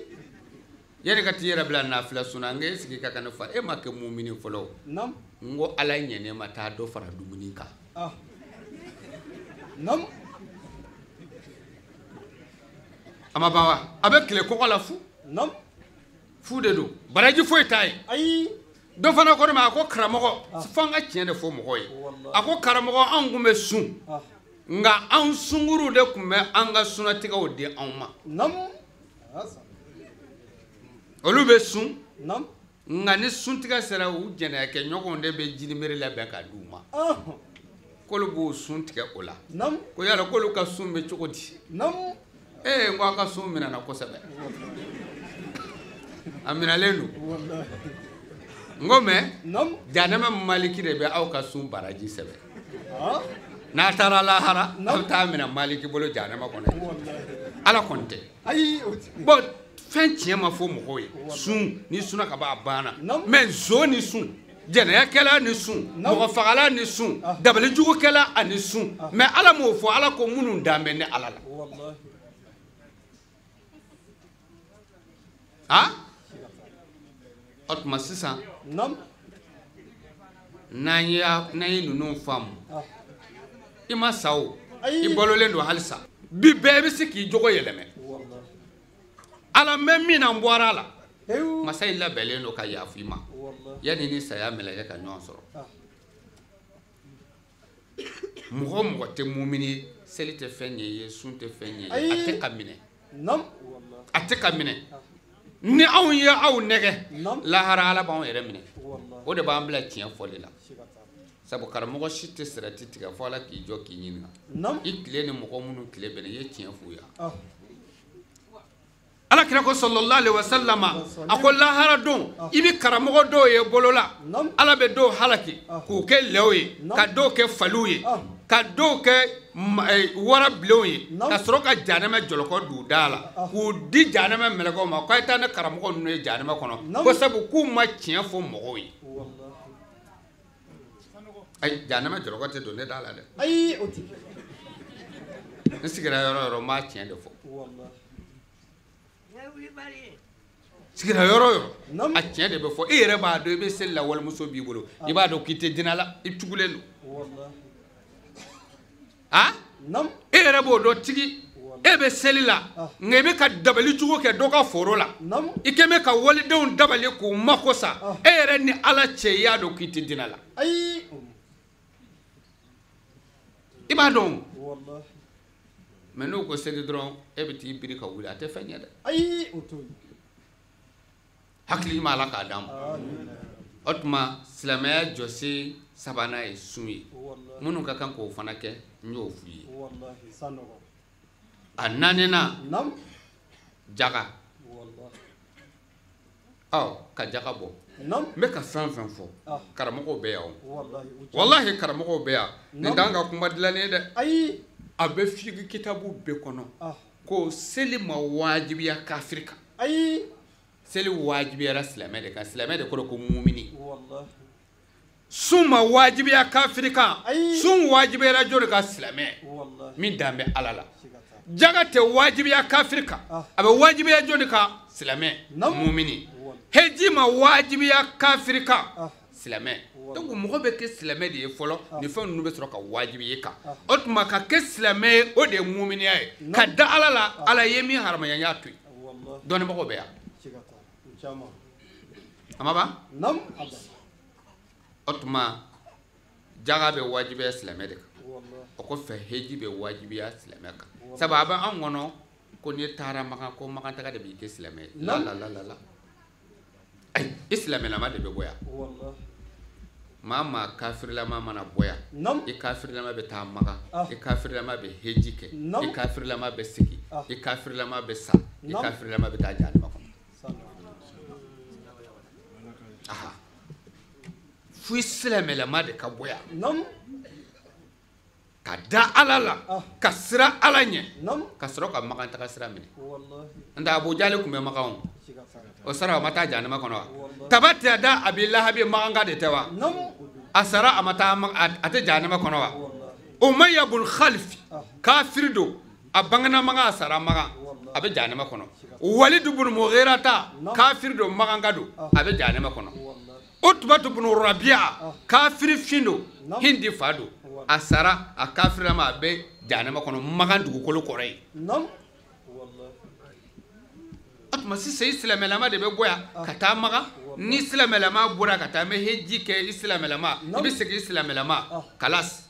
Yani ka t'i yɛrɛ bila nafila sun na, n ko e sigi ka kan ne fa e ma kɛ mumini fɔlɔ. Nam. N ko Ala ɲɛnɛ ma taa dɔ fara dumuni kan. Ah. Nam. A ma ban wa? A bɛ tile kɔgɔ la fu. Nam. Fu de don. Baraji foyi t'a ye. Ayi. Dɔ fana ko ne ma, a ko karamɔgɔ, fo an ka tiɲɛ de fɔ mɔgɔw ye. A ko karamɔgɔ, anw kun bɛ sun. Nka anw sunkuruw de tun bɛ an ka sunatigɛw di anw ma. Nam. Olu bɛ sun. Nam. Nka ni suntigɛ sera, u jɛnɛyakɛ ɲɔgɔnw de bɛ jinimere labɛn k'a d'u ma. K'olu b'o sun tigɛ o la. Nam. Ko yala k'olu ka sun bɛ cogo di? Nam. Ee, n ko aw ka sun minɛna kosɛbɛ. A minɛlen don. N ko mɛ, janɛmɛ maliki de bɛ aw ka sun baraji sɛbɛn. N'a taara lahara, aw bɛ taa minɛ maliki bolo janɛmɛ kɔnɔ. Ala kɔni tɛ. Bon, fɛn tiɲɛ ma fɔ mɔgɔw ye. Sun, ni sunna ka ban a banna. Mɛ zon ni sun, jɛnɛyakɛla ni sun, mɔgɔfagala ni sun, dabalijugukɛla ani sun. Mɛ Ala m'o fɔ, Ala ko minnu dan bɛ ne Ala la. Ah? O tuma sisan, n'an ye ninnu faamu, i ma sa o, i balolen don halisa. Bi bɛɛ bɛ se k'i jogo yɛlɛmɛ. Ala mɛ min na n bɔra a la, masa in labɛnlen don ka yafa i ma yanni ni saya mɛlɛkɛ ka ɲɔgɔn sɔrɔ. Mɔgɔ o mɔgɔ tɛ mumini ye, seli tɛ fɛn ɲɛ i ye, sun tɛ fɛn ɲɛ i ye, a tɛ ka minɛ. A tɛ ka minɛ. Ni anw ye aw nɛgɛ, lahara Ala b'anw yɛrɛ minɛ. O de b'an bila tiɲɛ fɔli la. Sabu karamɔgɔ si tɛ sirati tigɛ fo Ala k'i jɔ k'i ɲininka. I tile ni mɔgɔ minnu tile bɛnna, i ye tiɲɛ f'u ye. Ala kira ko sallallahu alaihi wasallama, a ko lahara don, i bɛ karamɔgɔ dɔw ye bolo la, Ala bɛ dɔw halaki k'u kɛ lɛw ye, ka dɔw kɛ faliw ye, ka dɔw kɛ warabilenw ye, ka sɔrɔ ka janɛmɛ jɔlɔkɔ d'u da la, k'u di janɛmɛ mɛlɛkɛw ma, k'a ye taa ne karamɔgɔ ninnu ye janɛmɛ kɔnɔ, ko sabu k'u ma tiɲɛ fɔ mɔgɔw ye. Ayi, janɛmɛ jɔlɔkɔ tɛ don ne da la dɛ. Ayi, o tɛ. N sigira yɔrɔ o yɔrɔ, n b'a tiɲɛ de fɔ. Sigira yɔrɔ o yɔrɔ, a tiɲɛ de bɛ fɔ. E yɛrɛ b'a dɔn, i bɛ seli la, walimuso b'i bolo, i b'a dɔn k'i tɛ dinɛ la, i tugulen don. Ah? E yɛrɛ b'o dɔn tigi. E bɛ seli la, nka i bɛ ka dabali jugu kɛ dɔ ka foro la. I kɛn bɛ ka walidenw dabali k'u mako sa. E yɛrɛ ni Ala cɛ, i y'a dɔn k'i tɛ dinɛ la. I b'a dɔn. Mɛ n'o ko seli dɔrɔn, e bɛ t'i biri ka wuli, a tɛ fɛn ɲɛ dɛ. Hakili ɲuman Ala k'a d'an ma. O tuma silamɛya jɔsen sabanan ye sun ye. Minnu ka kan k'o fana kɛ, n y'o f'u ye. A naaninan, jaga. Ɔ, ka jaga bɔ. N bɛ ka fɛn fɛn fɔ, karamɔgɔw bɛ yan o. Walahi karamɔgɔw bɛ yan. Nin t'an ka kuma dilannen ye dɛ. A bɛ figi kitabu bɛɛ kɔnɔ ko seli ma wajibiya kafiri kan. Ayi. Seli wajibiyara silamɛ de kan. Silamɛ de kɔrɔ ko mumini. Sun ma wajibiya kafiri kan. Sun wajibiyara jɔn de kan? Silamɛ min dan bɛ Ala la. Jaga tɛ wajibiya kafiri kan. A bɛ wajibiya jɔn de kan? Silamɛ mumini. Heji ma wajibiya kafiri kan. Silamɛ. Donc mɔgɔ bɛ kɛ silamɛ de ye fɔlɔ, ni fɛn ninnu bɛ sɔrɔ ka wajibi ye kan. O tuma ka kɛ silamɛ ye, o de ye muminiya ye. Ka da Ala la, Ala ye min haramaya, n y'a to yen. Dɔnnibagaw bɛ yan. A ma ban? O tuma jaga bɛ wajibiya silamɛ de kan. O kɔfɛ heji bɛ wajibiya silamɛ kan. Sabu a bɛ anw kɔnɔ ko n'i taara Makan, ko Makan taga de b'i kɛ silamɛ ye. La la la la la. Ayi, i silamɛlama de bɛ bɔ yan. Maa kafirilama mana bɔ yan, i kafirilama bɛ taa Makan, i kafirilama bɛ heji kɛ, i kafirilama bɛ segin, i kafirilama bɛ sa, i kafirilama bɛ taa jahanama kɔnɔ. Aha. Fo i silamɛlama de ka bɔ yan. Ka da Ala la, ka siran Ala ɲɛ, ka sɔrɔ ka Makan taga sira minɛ. N tɛ Abu Jali tun bɛ Makan o. O sara o ma taa jahanama kɔnɔ wa? Taba tɛ da Abi Lahabi Makan de tɛ wa? A sara a ma taa, a tɛ jahanama kɔnɔ wa? Umayya bun Khalif kafiri don. A bangena Makan a sara Makan, a bɛ jahanama kɔnɔ. Walid ibn Mughirata kafiri don, Makanka don, a bɛ jahanama kɔnɔ. Utbatu ibn Rabi'a kafiri fin don, Hindi fa don, a sara a kafirama, a bɛ jahanama kɔnɔ Makan dugukolo kɔrɔ yen. O tuma sisan i silamɛlama de bɛ bɔ yan ka taa Makan. Ni silamɛlama bɔra ka taa n bɛ heji kɛ i silamɛlama, i bɛ segin i silamɛlama kalas.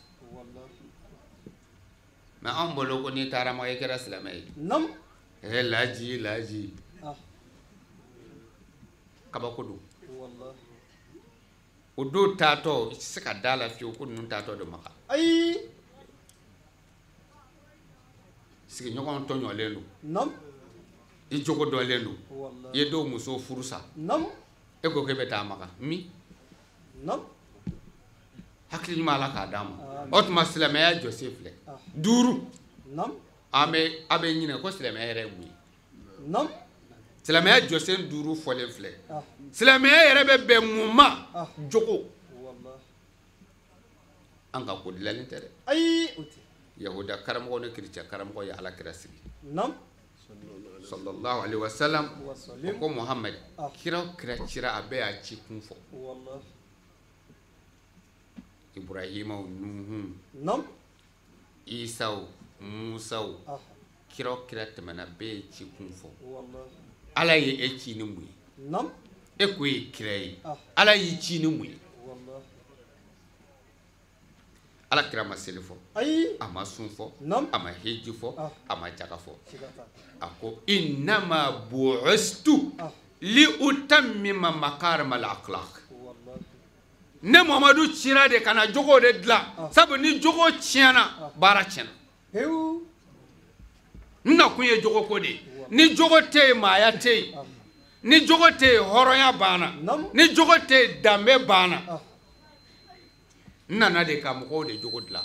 Mais anw bolo ko n'i taara Makan i kɛra silamɛ ye. Laji laji kabako don. O don taatɔ i tɛ se ka da la fiyewu ko ninnu taatɔ don Makan. Ayi. Sigiɲɔgɔnw tɔɲɔlen don. I jogo dɔlen don. I ye dɔw muso furu sa. E ko k'e bɛ taa Makan min? Hakili ɲuman Ala k'a d'an ma. O tuma silamɛya jɔsen filɛ 5. An bɛ a bɛ ɲinɛ ko silamɛya yɛrɛ ye mun ye. Silamɛya jɔsen 5 fɔlen filɛ. Silamɛya yɛrɛ bɛ bɛn mun ma? Jogo. An ka ko dilanlen tɛ dɛ. Ayi. Yahuda karamɔgɔ ni kerecɛn karamɔgɔ ye Ala kira sigi. Sallallahu alaihi wasallam. O ko Muhamad, kira o kira cira a bɛɛ y'a ci kun fɔ. Ibrahima, Nuhu, Isa, Musa, kira o kira tɛmɛna bɛɛ ye ci kun fɔ. Ala ye e ci ni mun ye? E ko e ye kira ye. Ala y'i ci ni mun ye? Ala kira ma seli fɔ, a ma sun fɔ, a ma heji fɔ, a ma jaga fɔ. A ko innama bu'istu li utammima makarima al-akhlaq. Ne Muhamadu cira de ka na jogo de dilan, sabu ni jogo tiɲɛna, baara tiɲɛna. N nakun ye jogo ko de ye. Ni jogo tɛ yen, maaya tɛ yen. Ni jogo tɛ yen, hɔrɔnya banna. Ni jogo tɛ yen, danbe banna. N nana de ka mɔgɔw de jogo dilan.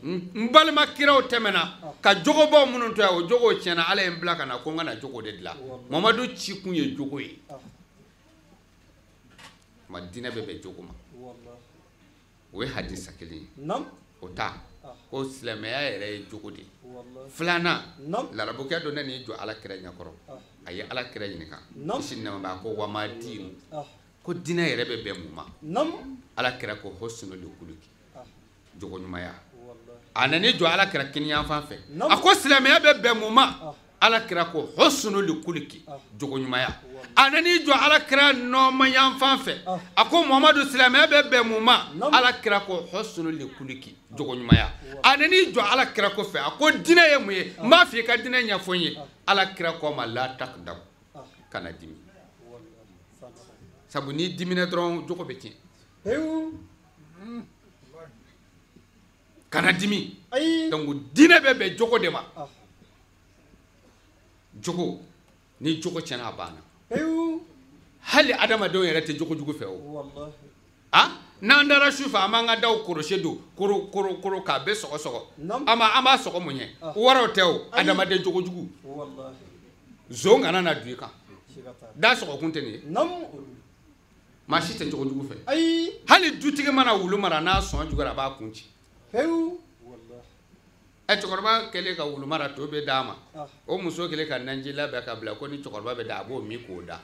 N balima kiraw tɛmɛna ka jogobaw minnu to yan, o jogow tiɲɛna. Ala ye n bila ka na ko n ka na jogo de dilan. Muhamadu ci kun ye jogo ye. Ma diinɛ bɛ bɛn jogo ma. O ye hadisa kelen ye. O ta ko silamɛya yɛrɛ ye jogo de ye. Filanan, larabukɛ dɔ nana jɔ Ala kira ɲɛkɔrɔ. A ye Ala kira ɲininka. Kisi ni nɛɛma b'a ko wama diinu. Ko diinɛ yɛrɛ bɛ bɛn mun ma? Ala kira ko husnul khuluqi, jogo ɲumanya. A nana jɔ Ala kira kiniyanfan fɛ. A ko silamɛya bɛ bɛn mun ma? Ala kira ko husnul khuluqi, jogo ɲumanya. A nana jɔ Ala kira nɔɔmayanfan fɛ. A ko Muhamadu silamɛya bɛ bɛn mun ma? Ala kira ko husnul khuluqi, jogo ɲumanya. A nana jɔ Ala kira kɔfɛ. A ko diinɛ ye mun ye? N b'a f'i ka diinɛ ɲɛfɔ n ye. Ala kira ko a ma la taqdab, kana dimi. Sabu n'i dimina dɔrɔn jogo bɛ tiɲɛ. Kana dimi. Donc diinɛ bɛ bɛn jogo de ma. Jogo, ni jogo tiɲɛna a banna. Hali adamadenw yɛrɛ tɛ jogo jugu fɛ o. N'an dara su fɛ an b'an ka daw korosi don koro koro koro k'a bɛɛ sɔgɔ sɔgɔ. An b'a sɔgɔ mun ye? Waraw tɛ o, adamaden jogo jugu. Zon kana na don i kan. Da sɔgɔ kun tɛ nin ye. Maa si tɛ jogo jugu fɛ. Hali dutigi mana wulu mara n'a sɔn juguyara a b'a kun ci. Cɛkɔrɔba kɛlen ka wulu mara to bɛ d'a ma. O muso kɛlen ka naji labɛn ka bila ko ni cɛkɔrɔba bɛ da a b'o min k'o da.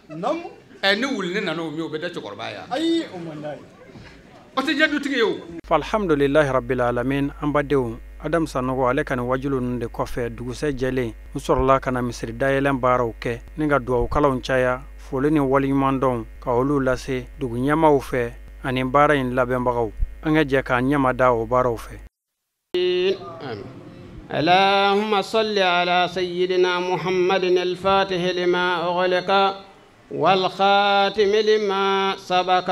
Ni wuluni nana o min o bɛ da cɛkɔrɔba ye. Ayi, o man d'a ye. O tɛ diya dutigi ye o. Alhamdulilahi rabbil alamin. An badenw, Adam Sanogo ale ka nin wajulu ninnu de kɔfɛ dugusɛ jɛlen n sɔrɔla ka na misiri dayɛlɛn baaraw kɛ ni ka duwawukalanw caya, foli ni waleɲumandɔnw ka olu lase dugu ɲɛmaaw fɛ ani baara in labɛnbagaw. An ka jɛ k'an ɲɛma da o baaraw fɛ. اللهم صل على سيدنا محمد الفاتح لما أغلق والخاتم لما سبق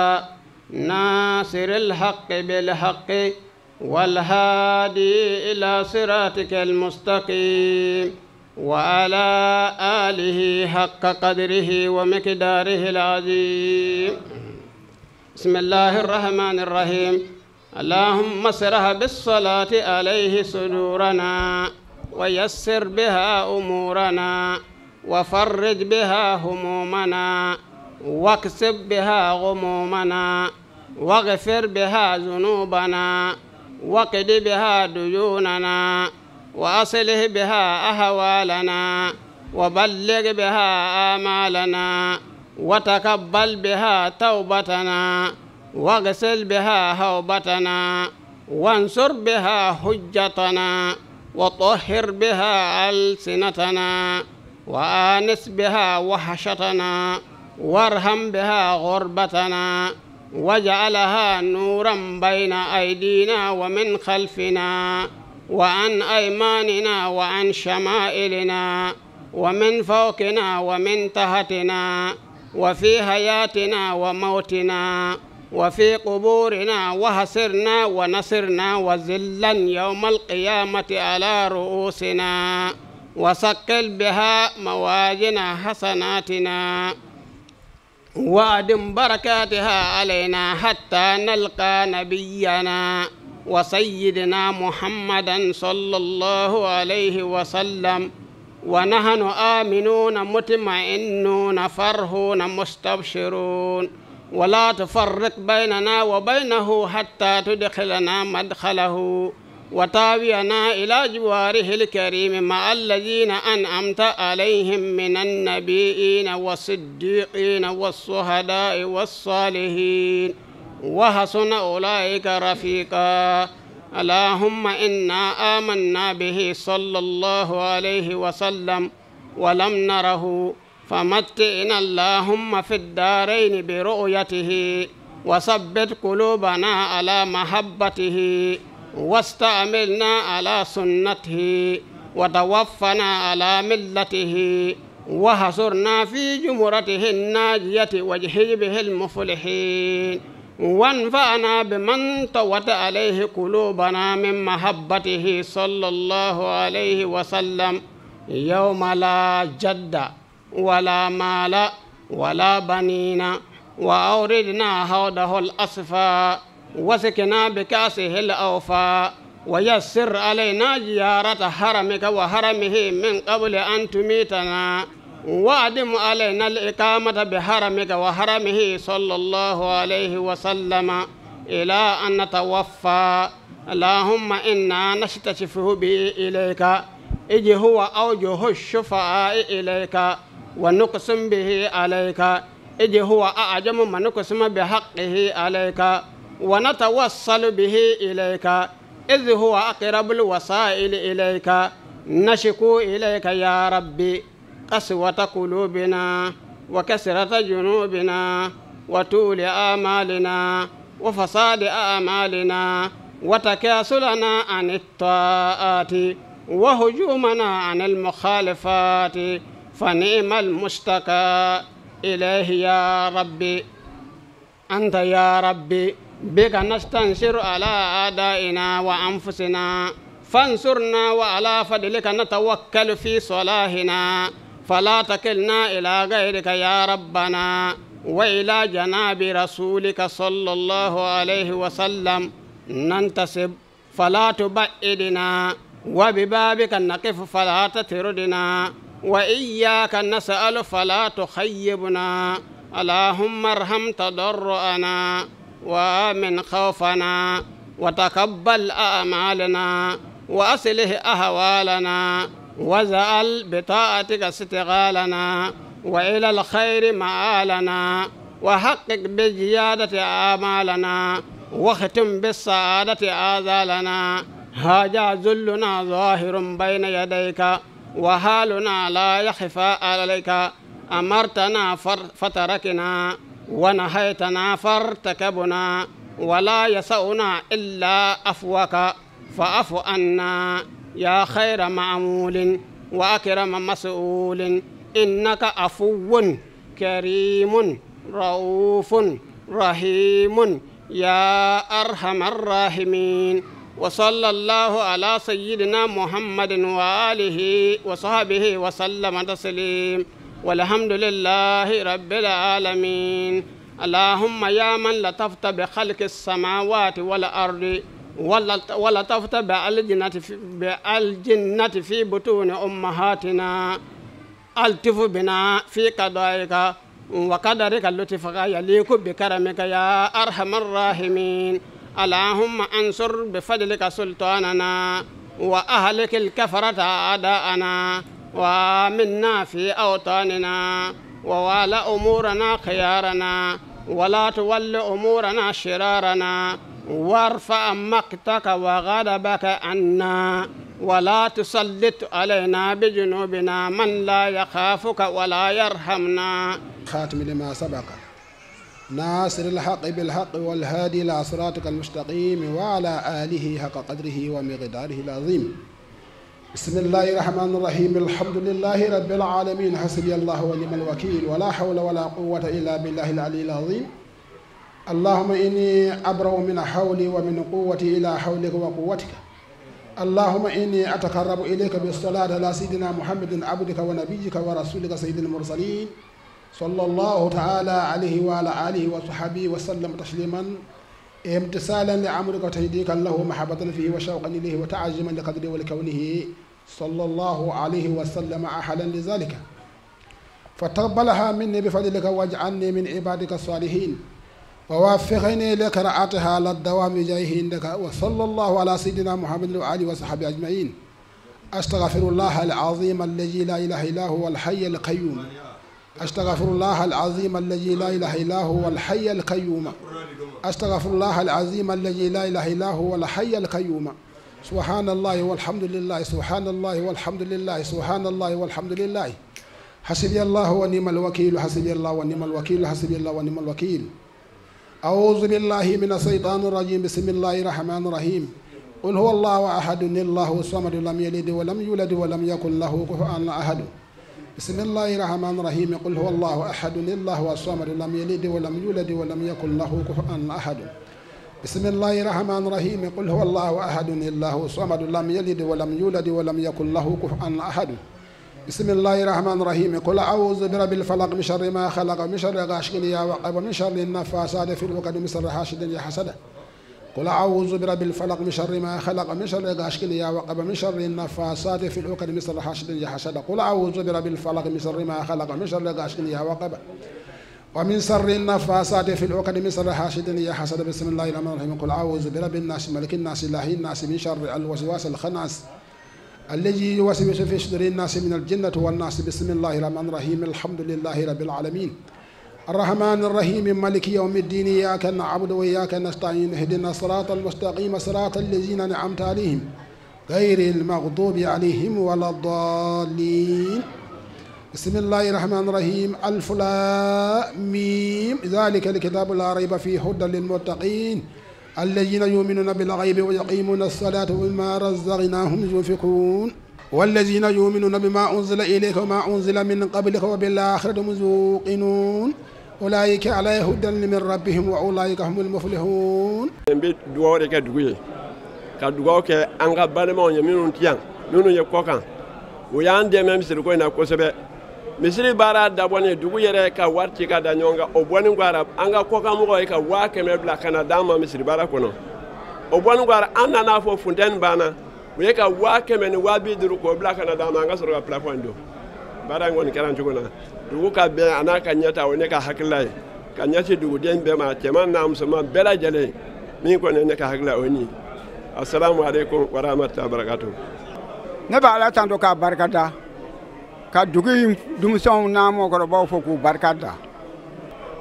ناصر الحق بالحق والهادي إلى صراطك المستقيم وعلى آله حق قدره ومقداره العظيم. بسم الله الرحمن الرحيم. اللهم اسرح بالصلاة عليه صدورنا ويسر بها أمورنا وفرج بها همومنا واكسب بها غمومنا واغفر بها ذنوبنا وقد بها ديوننا وأصلح بها أهوالنا، وبلغ بها آمالنا، وتقبل بها توبتنا، واغسل بها هوبتنا، وانصر بها حجتنا، وطهر بها ألسنتنا، وآنس بها وحشتنا، وارحم بها غربتنا، واجعلها نورا بين أيدينا ومن خلفنا، وعن أيماننا وعن شمائلنا، ومن فوقنا ومن تحتنا، وفي حياتنا وموتنا، وفي قبورنا، وحسرنا ونصرنا وذلا يوم القيامة على رؤوسنا، وثقل بها موازين حسناتنا، وأدم بركاتها علينا حتى نلقى نبينا وسيدنا محمدا صلى الله عليه وسلم، ونحن آمنون مطمئنون فرحون مستبشرون. ولا تفرق بيننا وبينه حتى تدخلنا مدخله، وتاوينا إلى جواره الكريم مع الذين أنعمت عليهم من النبيين والصديقين والشهداء والصالحين، وحسن أولئك رفيقا. اللهم إنا آمنا به صلى الله عليه وسلم ولم نره، فمتعنا اللهم في الدارين برؤيته، وثبت قلوبنا على محبته، واستعملنا على سنته، وتوفنا على ملته، وحصرنا في جمرته الناجية وحزبه المفلحين، وانفعنا بمن طوت عليه قلوبنا من محبته صلى الله عليه وسلم، يوم لا جد ولا مال ولا بنين، وأوردنا حوضه الأصفى، وسكنا بكأسه الأوفى، ويسر علينا زيارة حرمك وحرمه من قبل أن تميتنا، وأدم علينا الإقامة بحرمك وحرمه صلى الله عليه وسلم إلى أن نتوفى. اللهم إنا نستشفه به إليك، إذ هو أوجه الشفعاء إليك، ونقسم به عليك، إذ هو أعظم من نقسم بحقه عليك، ونتوصل به إليك، إذ هو أقرب الوسائل إليك. نشكو إليك يا ربي قسوة قلوبنا، وكسرة جنوبنا، وطول آمالنا، وفساد أعمالنا، وتكاسلنا عن الطاعات، وهجومنا عن المخالفات، فنعم المشتكى إليه يا ربي. أنت يا ربي بك نستنصر على أعدائنا وأنفسنا، فانصرنا وعلى فضلك نتوكل في صلاحنا، فلا تكلنا إلى غيرك يا ربنا، وإلى جناب رسولك صلى الله عليه وسلم ننتسب، فلا تبعدنا، وببابك نقف فلا تطردنا، وإياك نسأل فلا تخيبنا. اللهم ارحم تضرعنا، وآمن خوفنا، وتقبل أعمالنا، وأصلح أهوالنا، واجعل بطاعتك استغالنا، وإلى الخير مآلنا، وحقق بزيادة آمالنا، واختم بالسعادة آذالنا. هذا ذلنا ظاهر بين يديك، وحالنا لا يخفى عليك. أمرتنا فتركنا، ونهيتنا فارتكبنا، ولا يسعنا إلا عفوك، فاعف عنا يا خير معمول وأكرم مسؤول، إنك عفو كريم رؤوف رحيم يا أرحم الراحمين. وصلى الله على سيدنا محمد وآله وصحبه وسلم تسليم، والحمد لله رب العالمين. اللهم يا من لطفت بخلق السماوات والأرض، ولطفت بالجنة في بطون أمهاتنا، ألطف بنا في قضائك وقدرك اللطف يليق بكرمك يا أرحم الراحمين. اللهم انصر بفضلك سلطاننا، وأهلك الكفرة أعداءنا وآمنا في أوطاننا ووال أمورنا خيارنا ولا تول أمورنا شرارنا وارفع مقتك وغضبك عنا ولا تسلط علينا بذنوبنا من لا يخافك ولا يرحمنا. خاتم لما سبق ناصر الحق بالحق والهادي إلى صراطك المستقيم وعلى آله حق قدره ومقداره العظيم. بسم الله الرحمن الرحيم. الحمد لله رب العالمين، حسبي الله ونعم الوكيل، ولا حول ولا قوة إلا بالله العلي العظيم. اللهم إني أبرأ من حولي ومن قوتي إلى حولك وقوتك. اللهم إني أتقرب إليك بالصلاة على سيدنا محمد عبدك ونبيك ورسولك سيد المرسلين صلى الله تعالى عليه وعلى آله وصحبه وسلم تسليما، امتثالا لأمرك وتهديك له محبة فيه وشوقا إليه وتعظيما لقدره ولكونه صلى الله عليه وسلم أهلا لذلك. فتقبلها مني بفضلك واجعلني من عبادك الصالحين ووافقني لقراءتها على الدوام جايه عندك، وصلى الله على سيدنا محمد وآله وصحبه أجمعين. أستغفر الله العظيم الذي لا إله إلا هو الحي القيوم. أستغفر الله العظيم الذي لا إله إلا هو الحي القيوم. أستغفر الله العظيم الذي لا إله إلا هو الحي القيوم. سبحان الله والحمد لله، سبحان الله والحمد لله، سبحان الله والحمد لله. حسبي الله ونعم الوكيل، حسبي الله ونعم الوكيل، حسبي الله ونعم الوكيل. أعوذ بالله من الشيطان الرجيم. بسم الله الرحمن الرحيم. قل هو الله أحد، الله الصمد، لم يلد ولم يولد ولم يكن له كفوا أحد. بسم الله الرحمن الرحيم. قل هو الله أحد، الله الصمد، لم يلد ولم يولد ولم يكن له كفوا أحد. بسم الله الرحمن الرحيم. قل هو الله أحد، الله الصمد، لم يلد ولم يولد ولم يكن له كفوا أحد. بسم الله الرحمن الرحيم. قل أعوذ برب الفلق من شر ما خلق، من شر غاشق إذا وقب، من شر النفاثات في العقد، من شر حاسد إذا حسد. قل أعوذ برب الفلق من شر ما خلق، من شر غاشق إذا وقب، من شر النفاثات في العقد، من شر حاسد إذا حسد. قل أعوذ برب الفلق من شر ما خلق، من شر غاشق إذا وقب، ومن شر النفاثات في العقد، من شر حاسد إذا حسد. بسم الله الرحمن الرحيم. قل أعوذ برب الناس، ملك الناس، إله الناس، من شر الوسواس الخناس الذي يوسوس في صدور الناس من الجنة والناس. بسم الله الرحمن الرحيم. الحمد لله رب العالمين، الرحمن الرحيم، مالك يوم الدين، إياك نعبد وإياك نستعين، اهدنا الصراط المستقيم، صراط الذين أنعمت عليهم غير المغضوب عليهم ولا الضالين. بسم الله الرحمن الرحيم. ألف لام ميم، ذلك الكتاب لا ريب فيه، هدى للمتقين الذين يؤمنون بالغيب ويقيمون الصلاة ومما رزقناهم ينفقون، والذين يؤمنون بما أنزل إليك وما أنزل من قبلك وبالآخرة هم يوقنون، أولئك على هدى من ربهم وأولئك هم المفلحون. N bɛ dugawu de kɛ dugu ye, ka dugawu kɛ an ka balimaw ye minnu ti yan, minnu ye kɔ kan, o y'an dɛmɛ misiriko in na kosɛbɛ. Misiri baara dabɔnen dugu yɛrɛ ka wari ci ka da ɲɔgɔn kan, o bɔlen kɔ a la, an ka kɔkanmɔgɔw ye ka 100,000 bila ka na d'an ma misiri baara kɔnɔ. O bɔlen kɔ a la, an nana fɔ funtɛni banna, u ye ka 100,000 ni 50,000 k'o bila ka na d'an ma, an ka sɔrɔ ka plafond don. Baara in kɔni kɛra cogo na, dugu ka bɛn a n'a ka ɲɛta, o ye ne ka hakilila ye ka ɲɛsin duguden bɛɛ ma, cɛman n'a musoman bɛɛ lajɛlen. Min kɔni ye ne ka hakilila o ye nin ye. Asalamu aleykum wa rahmatulahi wa barakatuh. Ne bɛ Ala tanto k'a barika da, ka dugu in denmisɛnw n'a mɔgɔkɔrɔbaw fo k'u barika da.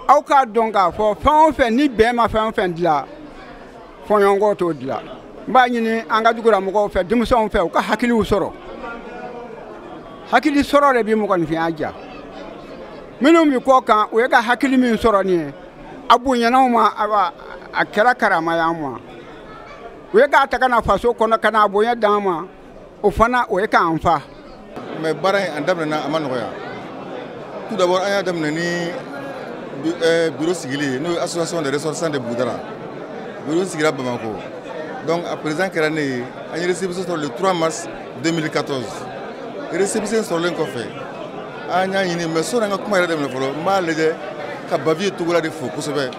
Aw k'a dɔn k'a fɔ fɛn o fɛn ni bɛn ma fɛn o fɛn dilan, fɔɲɔgɔnkɔ t'o dilan. N b'a ɲini an ka dugulamɔgɔw fɛ, denmisɛnw fɛ, u ka hakiliw sɔrɔ. Hakili sɔrɔ de bɛ mɔgɔninfinya diya. Minnu bɛ kɔ kan, u ye ka hakili min sɔrɔ nin ye, a bonyana u ma, a kɛra karama y'an ma. U ye k'a ta ka na faso kɔnɔ ka n'a bonya d'an ma, o fana o ye k'an fa. Mais baara in a daminɛna a ma nɔgɔya. Tout d'abord an y'a daminɛ ni bureau sigili ye, n'o ye association des ressortissants de Bugudara. Bureau sigira Bamakɔ. Donc a président kɛra ne ye, an ye récépissé sɔrɔ le 3 mars 2014. Récépissé sɔrɔlen kɔfɛ, an y'a ɲini, mais sɔnni an ka kuma yɛrɛ daminɛ fɔlɔ, n b'a lajɛ ka Bavieux Togola de fo kosɛbɛ,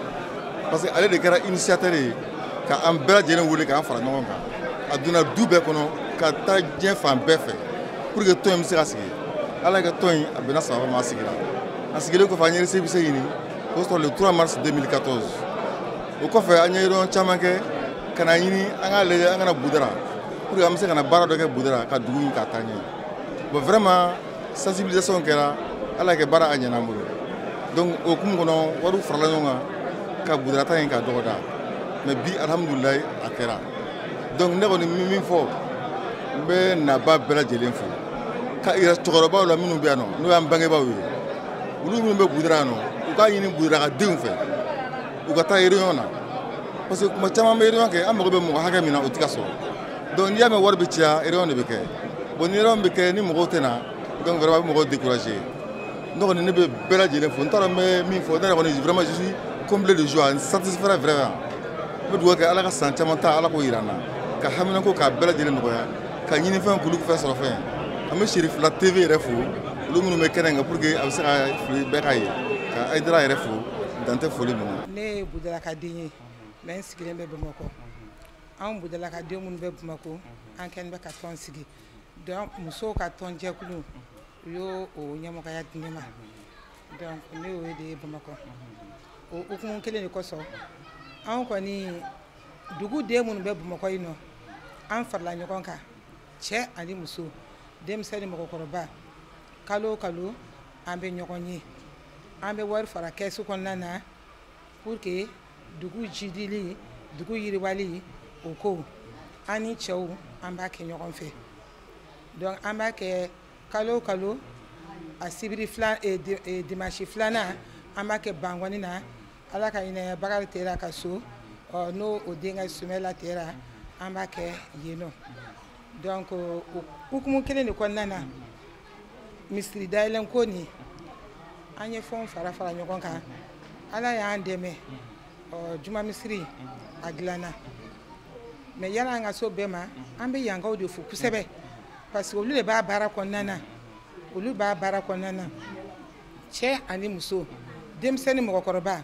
parce que ale de kɛra initiateur ye ka an bɛɛ lajɛlen wele k'an fara ɲɔgɔn kan. A donna du bɛɛ kɔnɔ ka taa diɲɛ fan bɛɛ fɛ pour que tɔn in bɛ se ka sigi. Ala ka tɔn in a bɛnna sababa ma, a sigira. A sigilen kɔfɛ, an ye récépissé ɲini k'o sɔrɔ le 3 mars 2014. O kɔfɛ, an ye réunion caman kɛ ka na ɲini an k'a lajɛ an kana Budara. pour que an bɛ se ka na baara dɔ kɛ Budara ka dugu in ka taa ɲɛ. Bon, vraiment, sensibilisation kɛra, Ala kɛ baara a ɲɛna an bolo. Donc o hukumu kɔnɔ, wariw farala ɲɔgɔn kan ka Budara ta in k'a dɔgɔda, mais bi, alhamdulilayi, a kɛra. Donc ne kɔni bɛ min fɔ, n bɛ naba bɛɛ lajɛlen fo ka yira cɛkɔrɔbaw la minnu bɛ yan nɔ, n'o y'an bangebaaw ye, olu minnu bɛ Budara yan nɔ, u k'a ɲini Budara ka denw fɛ, u ka taa réunion na, parce que kuma caman bɛ réunion kɛ, an mago bɛ mɔgɔ hakɛ min na, o tɛ ka sɔrɔ. Donc n'i y'a mɛn wari bɛ caya, réunion de bɛ kɛ. Bon, ni réunion bɛ kɛ ni mɔgɔw tɛ na, donc vraiment a bɛ mɔgɔw décourager. Ne kɔni, ne bɛ bɛɛ lajɛlen fo. N t'a dɔn n bɛ min fɔ. Ne yɛrɛ kɔni, vraiment, je suis comblé de joie, n satisfait vraiment. N bɛ dugawu kɛ, Ala ka san caman ta, Ala k'o yira n na, ka haminanko k'a bɛɛ lajɛlen nɔgɔya, ka ɲinifɛn k'olu fɛn sɔrɔ fɛn. An bɛ Serifila TV yɛrɛ fo, olu minnu bɛ kɛnɛ kan pour que a bɛ se ka fili bɛɛ ka ye, ka Ayidara yɛrɛ fo, dan tɛ foli min na. Ne ye Budalaka den ye, mais n sigilen bɛ Bamakɔ. Anw Budalaka den minnu bɛ Bamakɔ, an kɛlen bɛ ka tɔn sigi. Donc musow ka tɔn jɛkulu, u y'o o ɲɛmɔgɔya di ne ma. Donc ne y'o de ye Bamakɔ. O hukumu kelen de kosɔn, anw kɔni dugu den minnu bɛ Bamakɔ yen nɔ, an farala ɲɔgɔn kan, cɛ ani muso, denmisɛnnin ni mɔgɔkɔrɔba. Kalo o kalo, an bɛ ɲɔgɔn ye, an bɛ wari fara kɛsu kɔnɔna na pour que dugu jidili, dugu yiriwali, o ko an ni cɛw, an b'a kɛ ɲɔgɔn fɛ. Donc an b'a kɛ kalo o kalo, a sibiri fila, dimanche filanan, an b'a kɛ Bankɔni na. Ala ka hinɛ Bakari Tera ka so, ɔ n'o o denkɛ Sumɛla Tera, an b'a kɛ yen nɔ. Donc o hukumu kelen de kɔnɔna na, misiri dayɛlɛn ko nin, an ye fɛnw fara fara ɲɔgɔn kan. Ala y'an dɛmɛ, ɔ juma misiri a dilanna. Mais yala an ka so bɛɛ ma, an bɛ yankaw de fo kosɛbɛ, parce que olu de b'a baara kɔnɔna na, olu b'a baara kɔnɔna na. Cɛ ani muso, denmisɛnnin, mɔgɔkɔrɔba,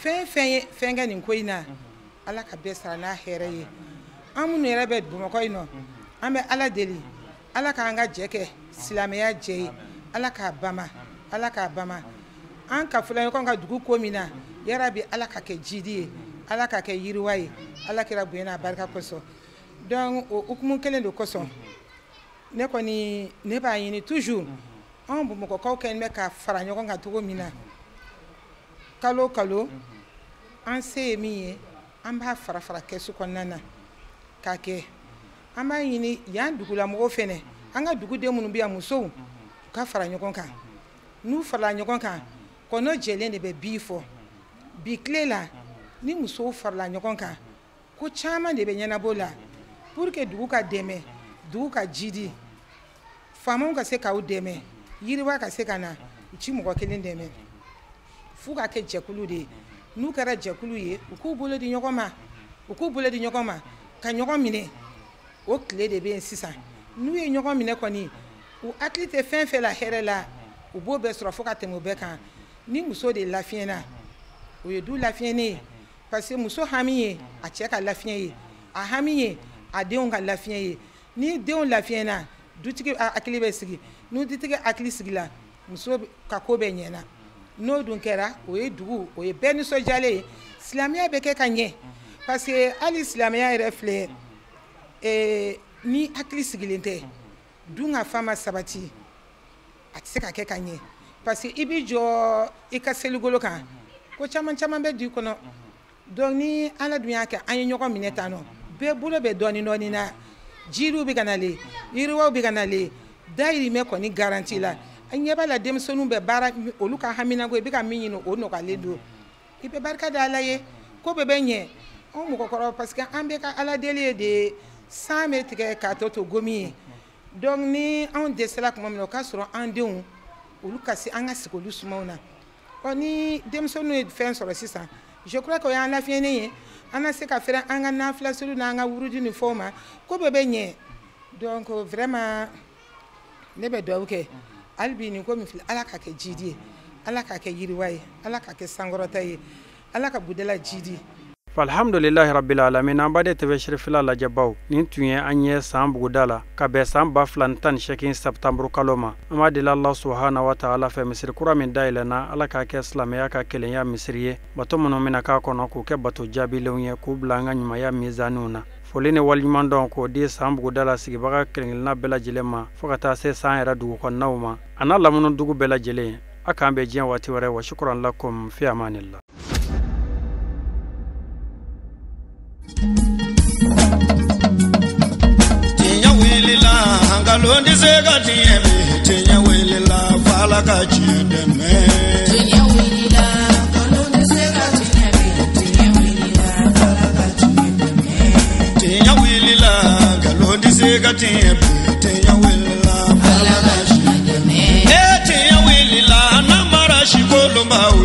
fɛn fɛn ye fɛn kɛ nin ko in na, Ala ka bɛɛ sara n'a hɛrɛ ye. An minnu yɛrɛ bɛ Bamakɔ yen nɔ, an bɛ Ala deli, Ala k'an ka jɛ kɛ silamɛya jɛ ye, Ala k'a bama, Ala k'a bama. An ka fɔlɔ ɲɔgɔn ka dugu ko min na, yarabi, Ala ka kɛ jidi ye, Ala ka kɛ yiriwa ye, Ala kɛra bonya n'a barika kosɔn. Donc o hukumu kelen de kosɔn, ne kɔni, ne b'a ɲini toujours, anw Bamakɔkaw kɛlen bɛ ka fara ɲɔgɔn kan cogo min na, kalo o kalo, an se ye min ye, an b'a fara fara kɛsu kɔnɔna na k'a kɛ. An b'a ɲini yan dugulamɔgɔw fɛnɛ, an ka duguden minnu bɛ yan, musow, u ka fara ɲɔgɔn kan. N'u farala ɲɔgɔn kan, kɔnɔ jɛlen de bɛ bi fɔ bi tile la. Ni musow farala ɲɔgɔn kan, ko caman de bɛ ɲɛnabɔ la pour que dugu ka dɛmɛ, dugu ka jidi, faamaw ka se k'aw dɛmɛ, yiriwa ka se ka na. U ci mɔgɔ kelen dɛmɛ, f'u ka kɛ jɛkulu de ye. N'u kɛra jɛkulu ye, u k'u bolo di ɲɔgɔn ma, u k'u bolo di ɲɔgɔn ma ka ɲɔgɔn minɛ. O tile de bɛ yen sisan. N'u ye ɲɔgɔn minɛ kɔni, u hakili tɛ fɛn fɛn la hɛrɛ la, u b'o bɛɛ sɔrɔ. Fo ka tɛmɛ o bɛɛ kan, ni muso de lafiyɛna, o ye du lafiyɛnen ye, parce que muso hami ye a cɛ ka lafiɲɛ ye, a hami ye a denw ka lafiɲɛ ye. Ni denw lafiyɛna, dutigi hakili bɛ sigi. Ni dutigi hakili sigila, muso ka ko bɛɛ ɲɛna. N'o dun kɛra, o ye dugu, o ye bɛɛ nisɔndiyalen ye, silamɛya bɛ kɛ ka ɲɛ, parce que hali silamɛya yɛrɛ filɛ, ni hakili sigilen tɛ, dun ka fa ma sabati, a tɛ se ka kɛ ka ɲɛ, parce que i b'i jɔ i ka seligolo kan, ko caman caman bɛ du kɔnɔ. Donc ni Ala dun y'a kɛ an ye ɲɔgɔn minɛ tan nɔ, bɛɛ bolo bɛ dɔɔni dɔɔni na, jiriw bɛ ka nalen, yiriwaw bɛ ka nalen, dayirimɛ kɔni garanti la. An ɲɛ b'a la, denmisɛnninw bɛ baara, olu ka haminanko, i bɛ ka min ɲini, o nɔgɔyalen don. I bɛ barika da Ala ye, ko bɛɛ bɛ ɲɛ. Anw mɔgɔkɔrɔba, parce que an bɛ ka Ala deli ye de, san bɛ tigɛ k'a tɔ to gomi ye. Donc ni anw dɛsɛra tuma min na, o k'a sɔrɔ an denw, olu ka se an ka sigi olu sumaw na. Ɔ ni denmisɛnninw ye fɛn sɔrɔ sisan, je crois que o y'an lafiyɛnen ye, an na se ka fɛrɛ an ka nafilaseliw n'an ka wurudi ni fɛnw ma, ko bɛɛ bɛ ɲɛ. Donc vraiment, ne bɛ dugawu kɛ hali bi, nin ko min filɛ, Ala k'a kɛ jidi ye, Ala k'a kɛ yiriwa ye, Ala k'a kɛ sankɔrɔta ye, Ala ka Budala jidi. Alhamdulilahi rabbil alamin. An baden TV Cherifila lajɛbaw, nin tun ye an ye san buguda la ka bɛn san 2018 septembre kalo ma. An b'a deli Allah subhanahu wa ta'ala fɛ, misiri kura min dayɛlɛnna, Ala k'a kɛ silamɛya ka kelenya misiri ye. Bato minnu bɛna k'a kɔnɔ, k'u kɛ bato jaabilenw ye, k'u bila an ka ɲumanya mizaniw na. Foli ni waleɲumandɔn k'o di San Bugudala sigibaga kelen-kelenna bɛɛ lajɛlen ma, fo ka taa se San yɛrɛ dugu kɔnɔnaw ma, a n'a lamini dugu bɛɛ lajɛlen. A k'an bɛn diɲɛ waati wɛrɛ. Wa shukran lakum, fi amanillah. Tiɲɛ wulila, nkalon tɛ se ka tiɲɛ bi. Tiɲɛ wulila, f'Ala ka tiɲɛ dɛmɛ. Tiɲɛ wulila, nkalon tɛ se ka tiɲɛ bi. Tiɲɛ wulila, f'Ala ka tiɲɛ dɛmɛ. Tiɲɛ wulila, nkalon tɛ se ka tiɲɛ bi. Tiɲɛ wulila, f'Ala ka tiɲɛ dɛmɛ. Ee, tiɲɛ wulila, n'an mara sikolonbaw.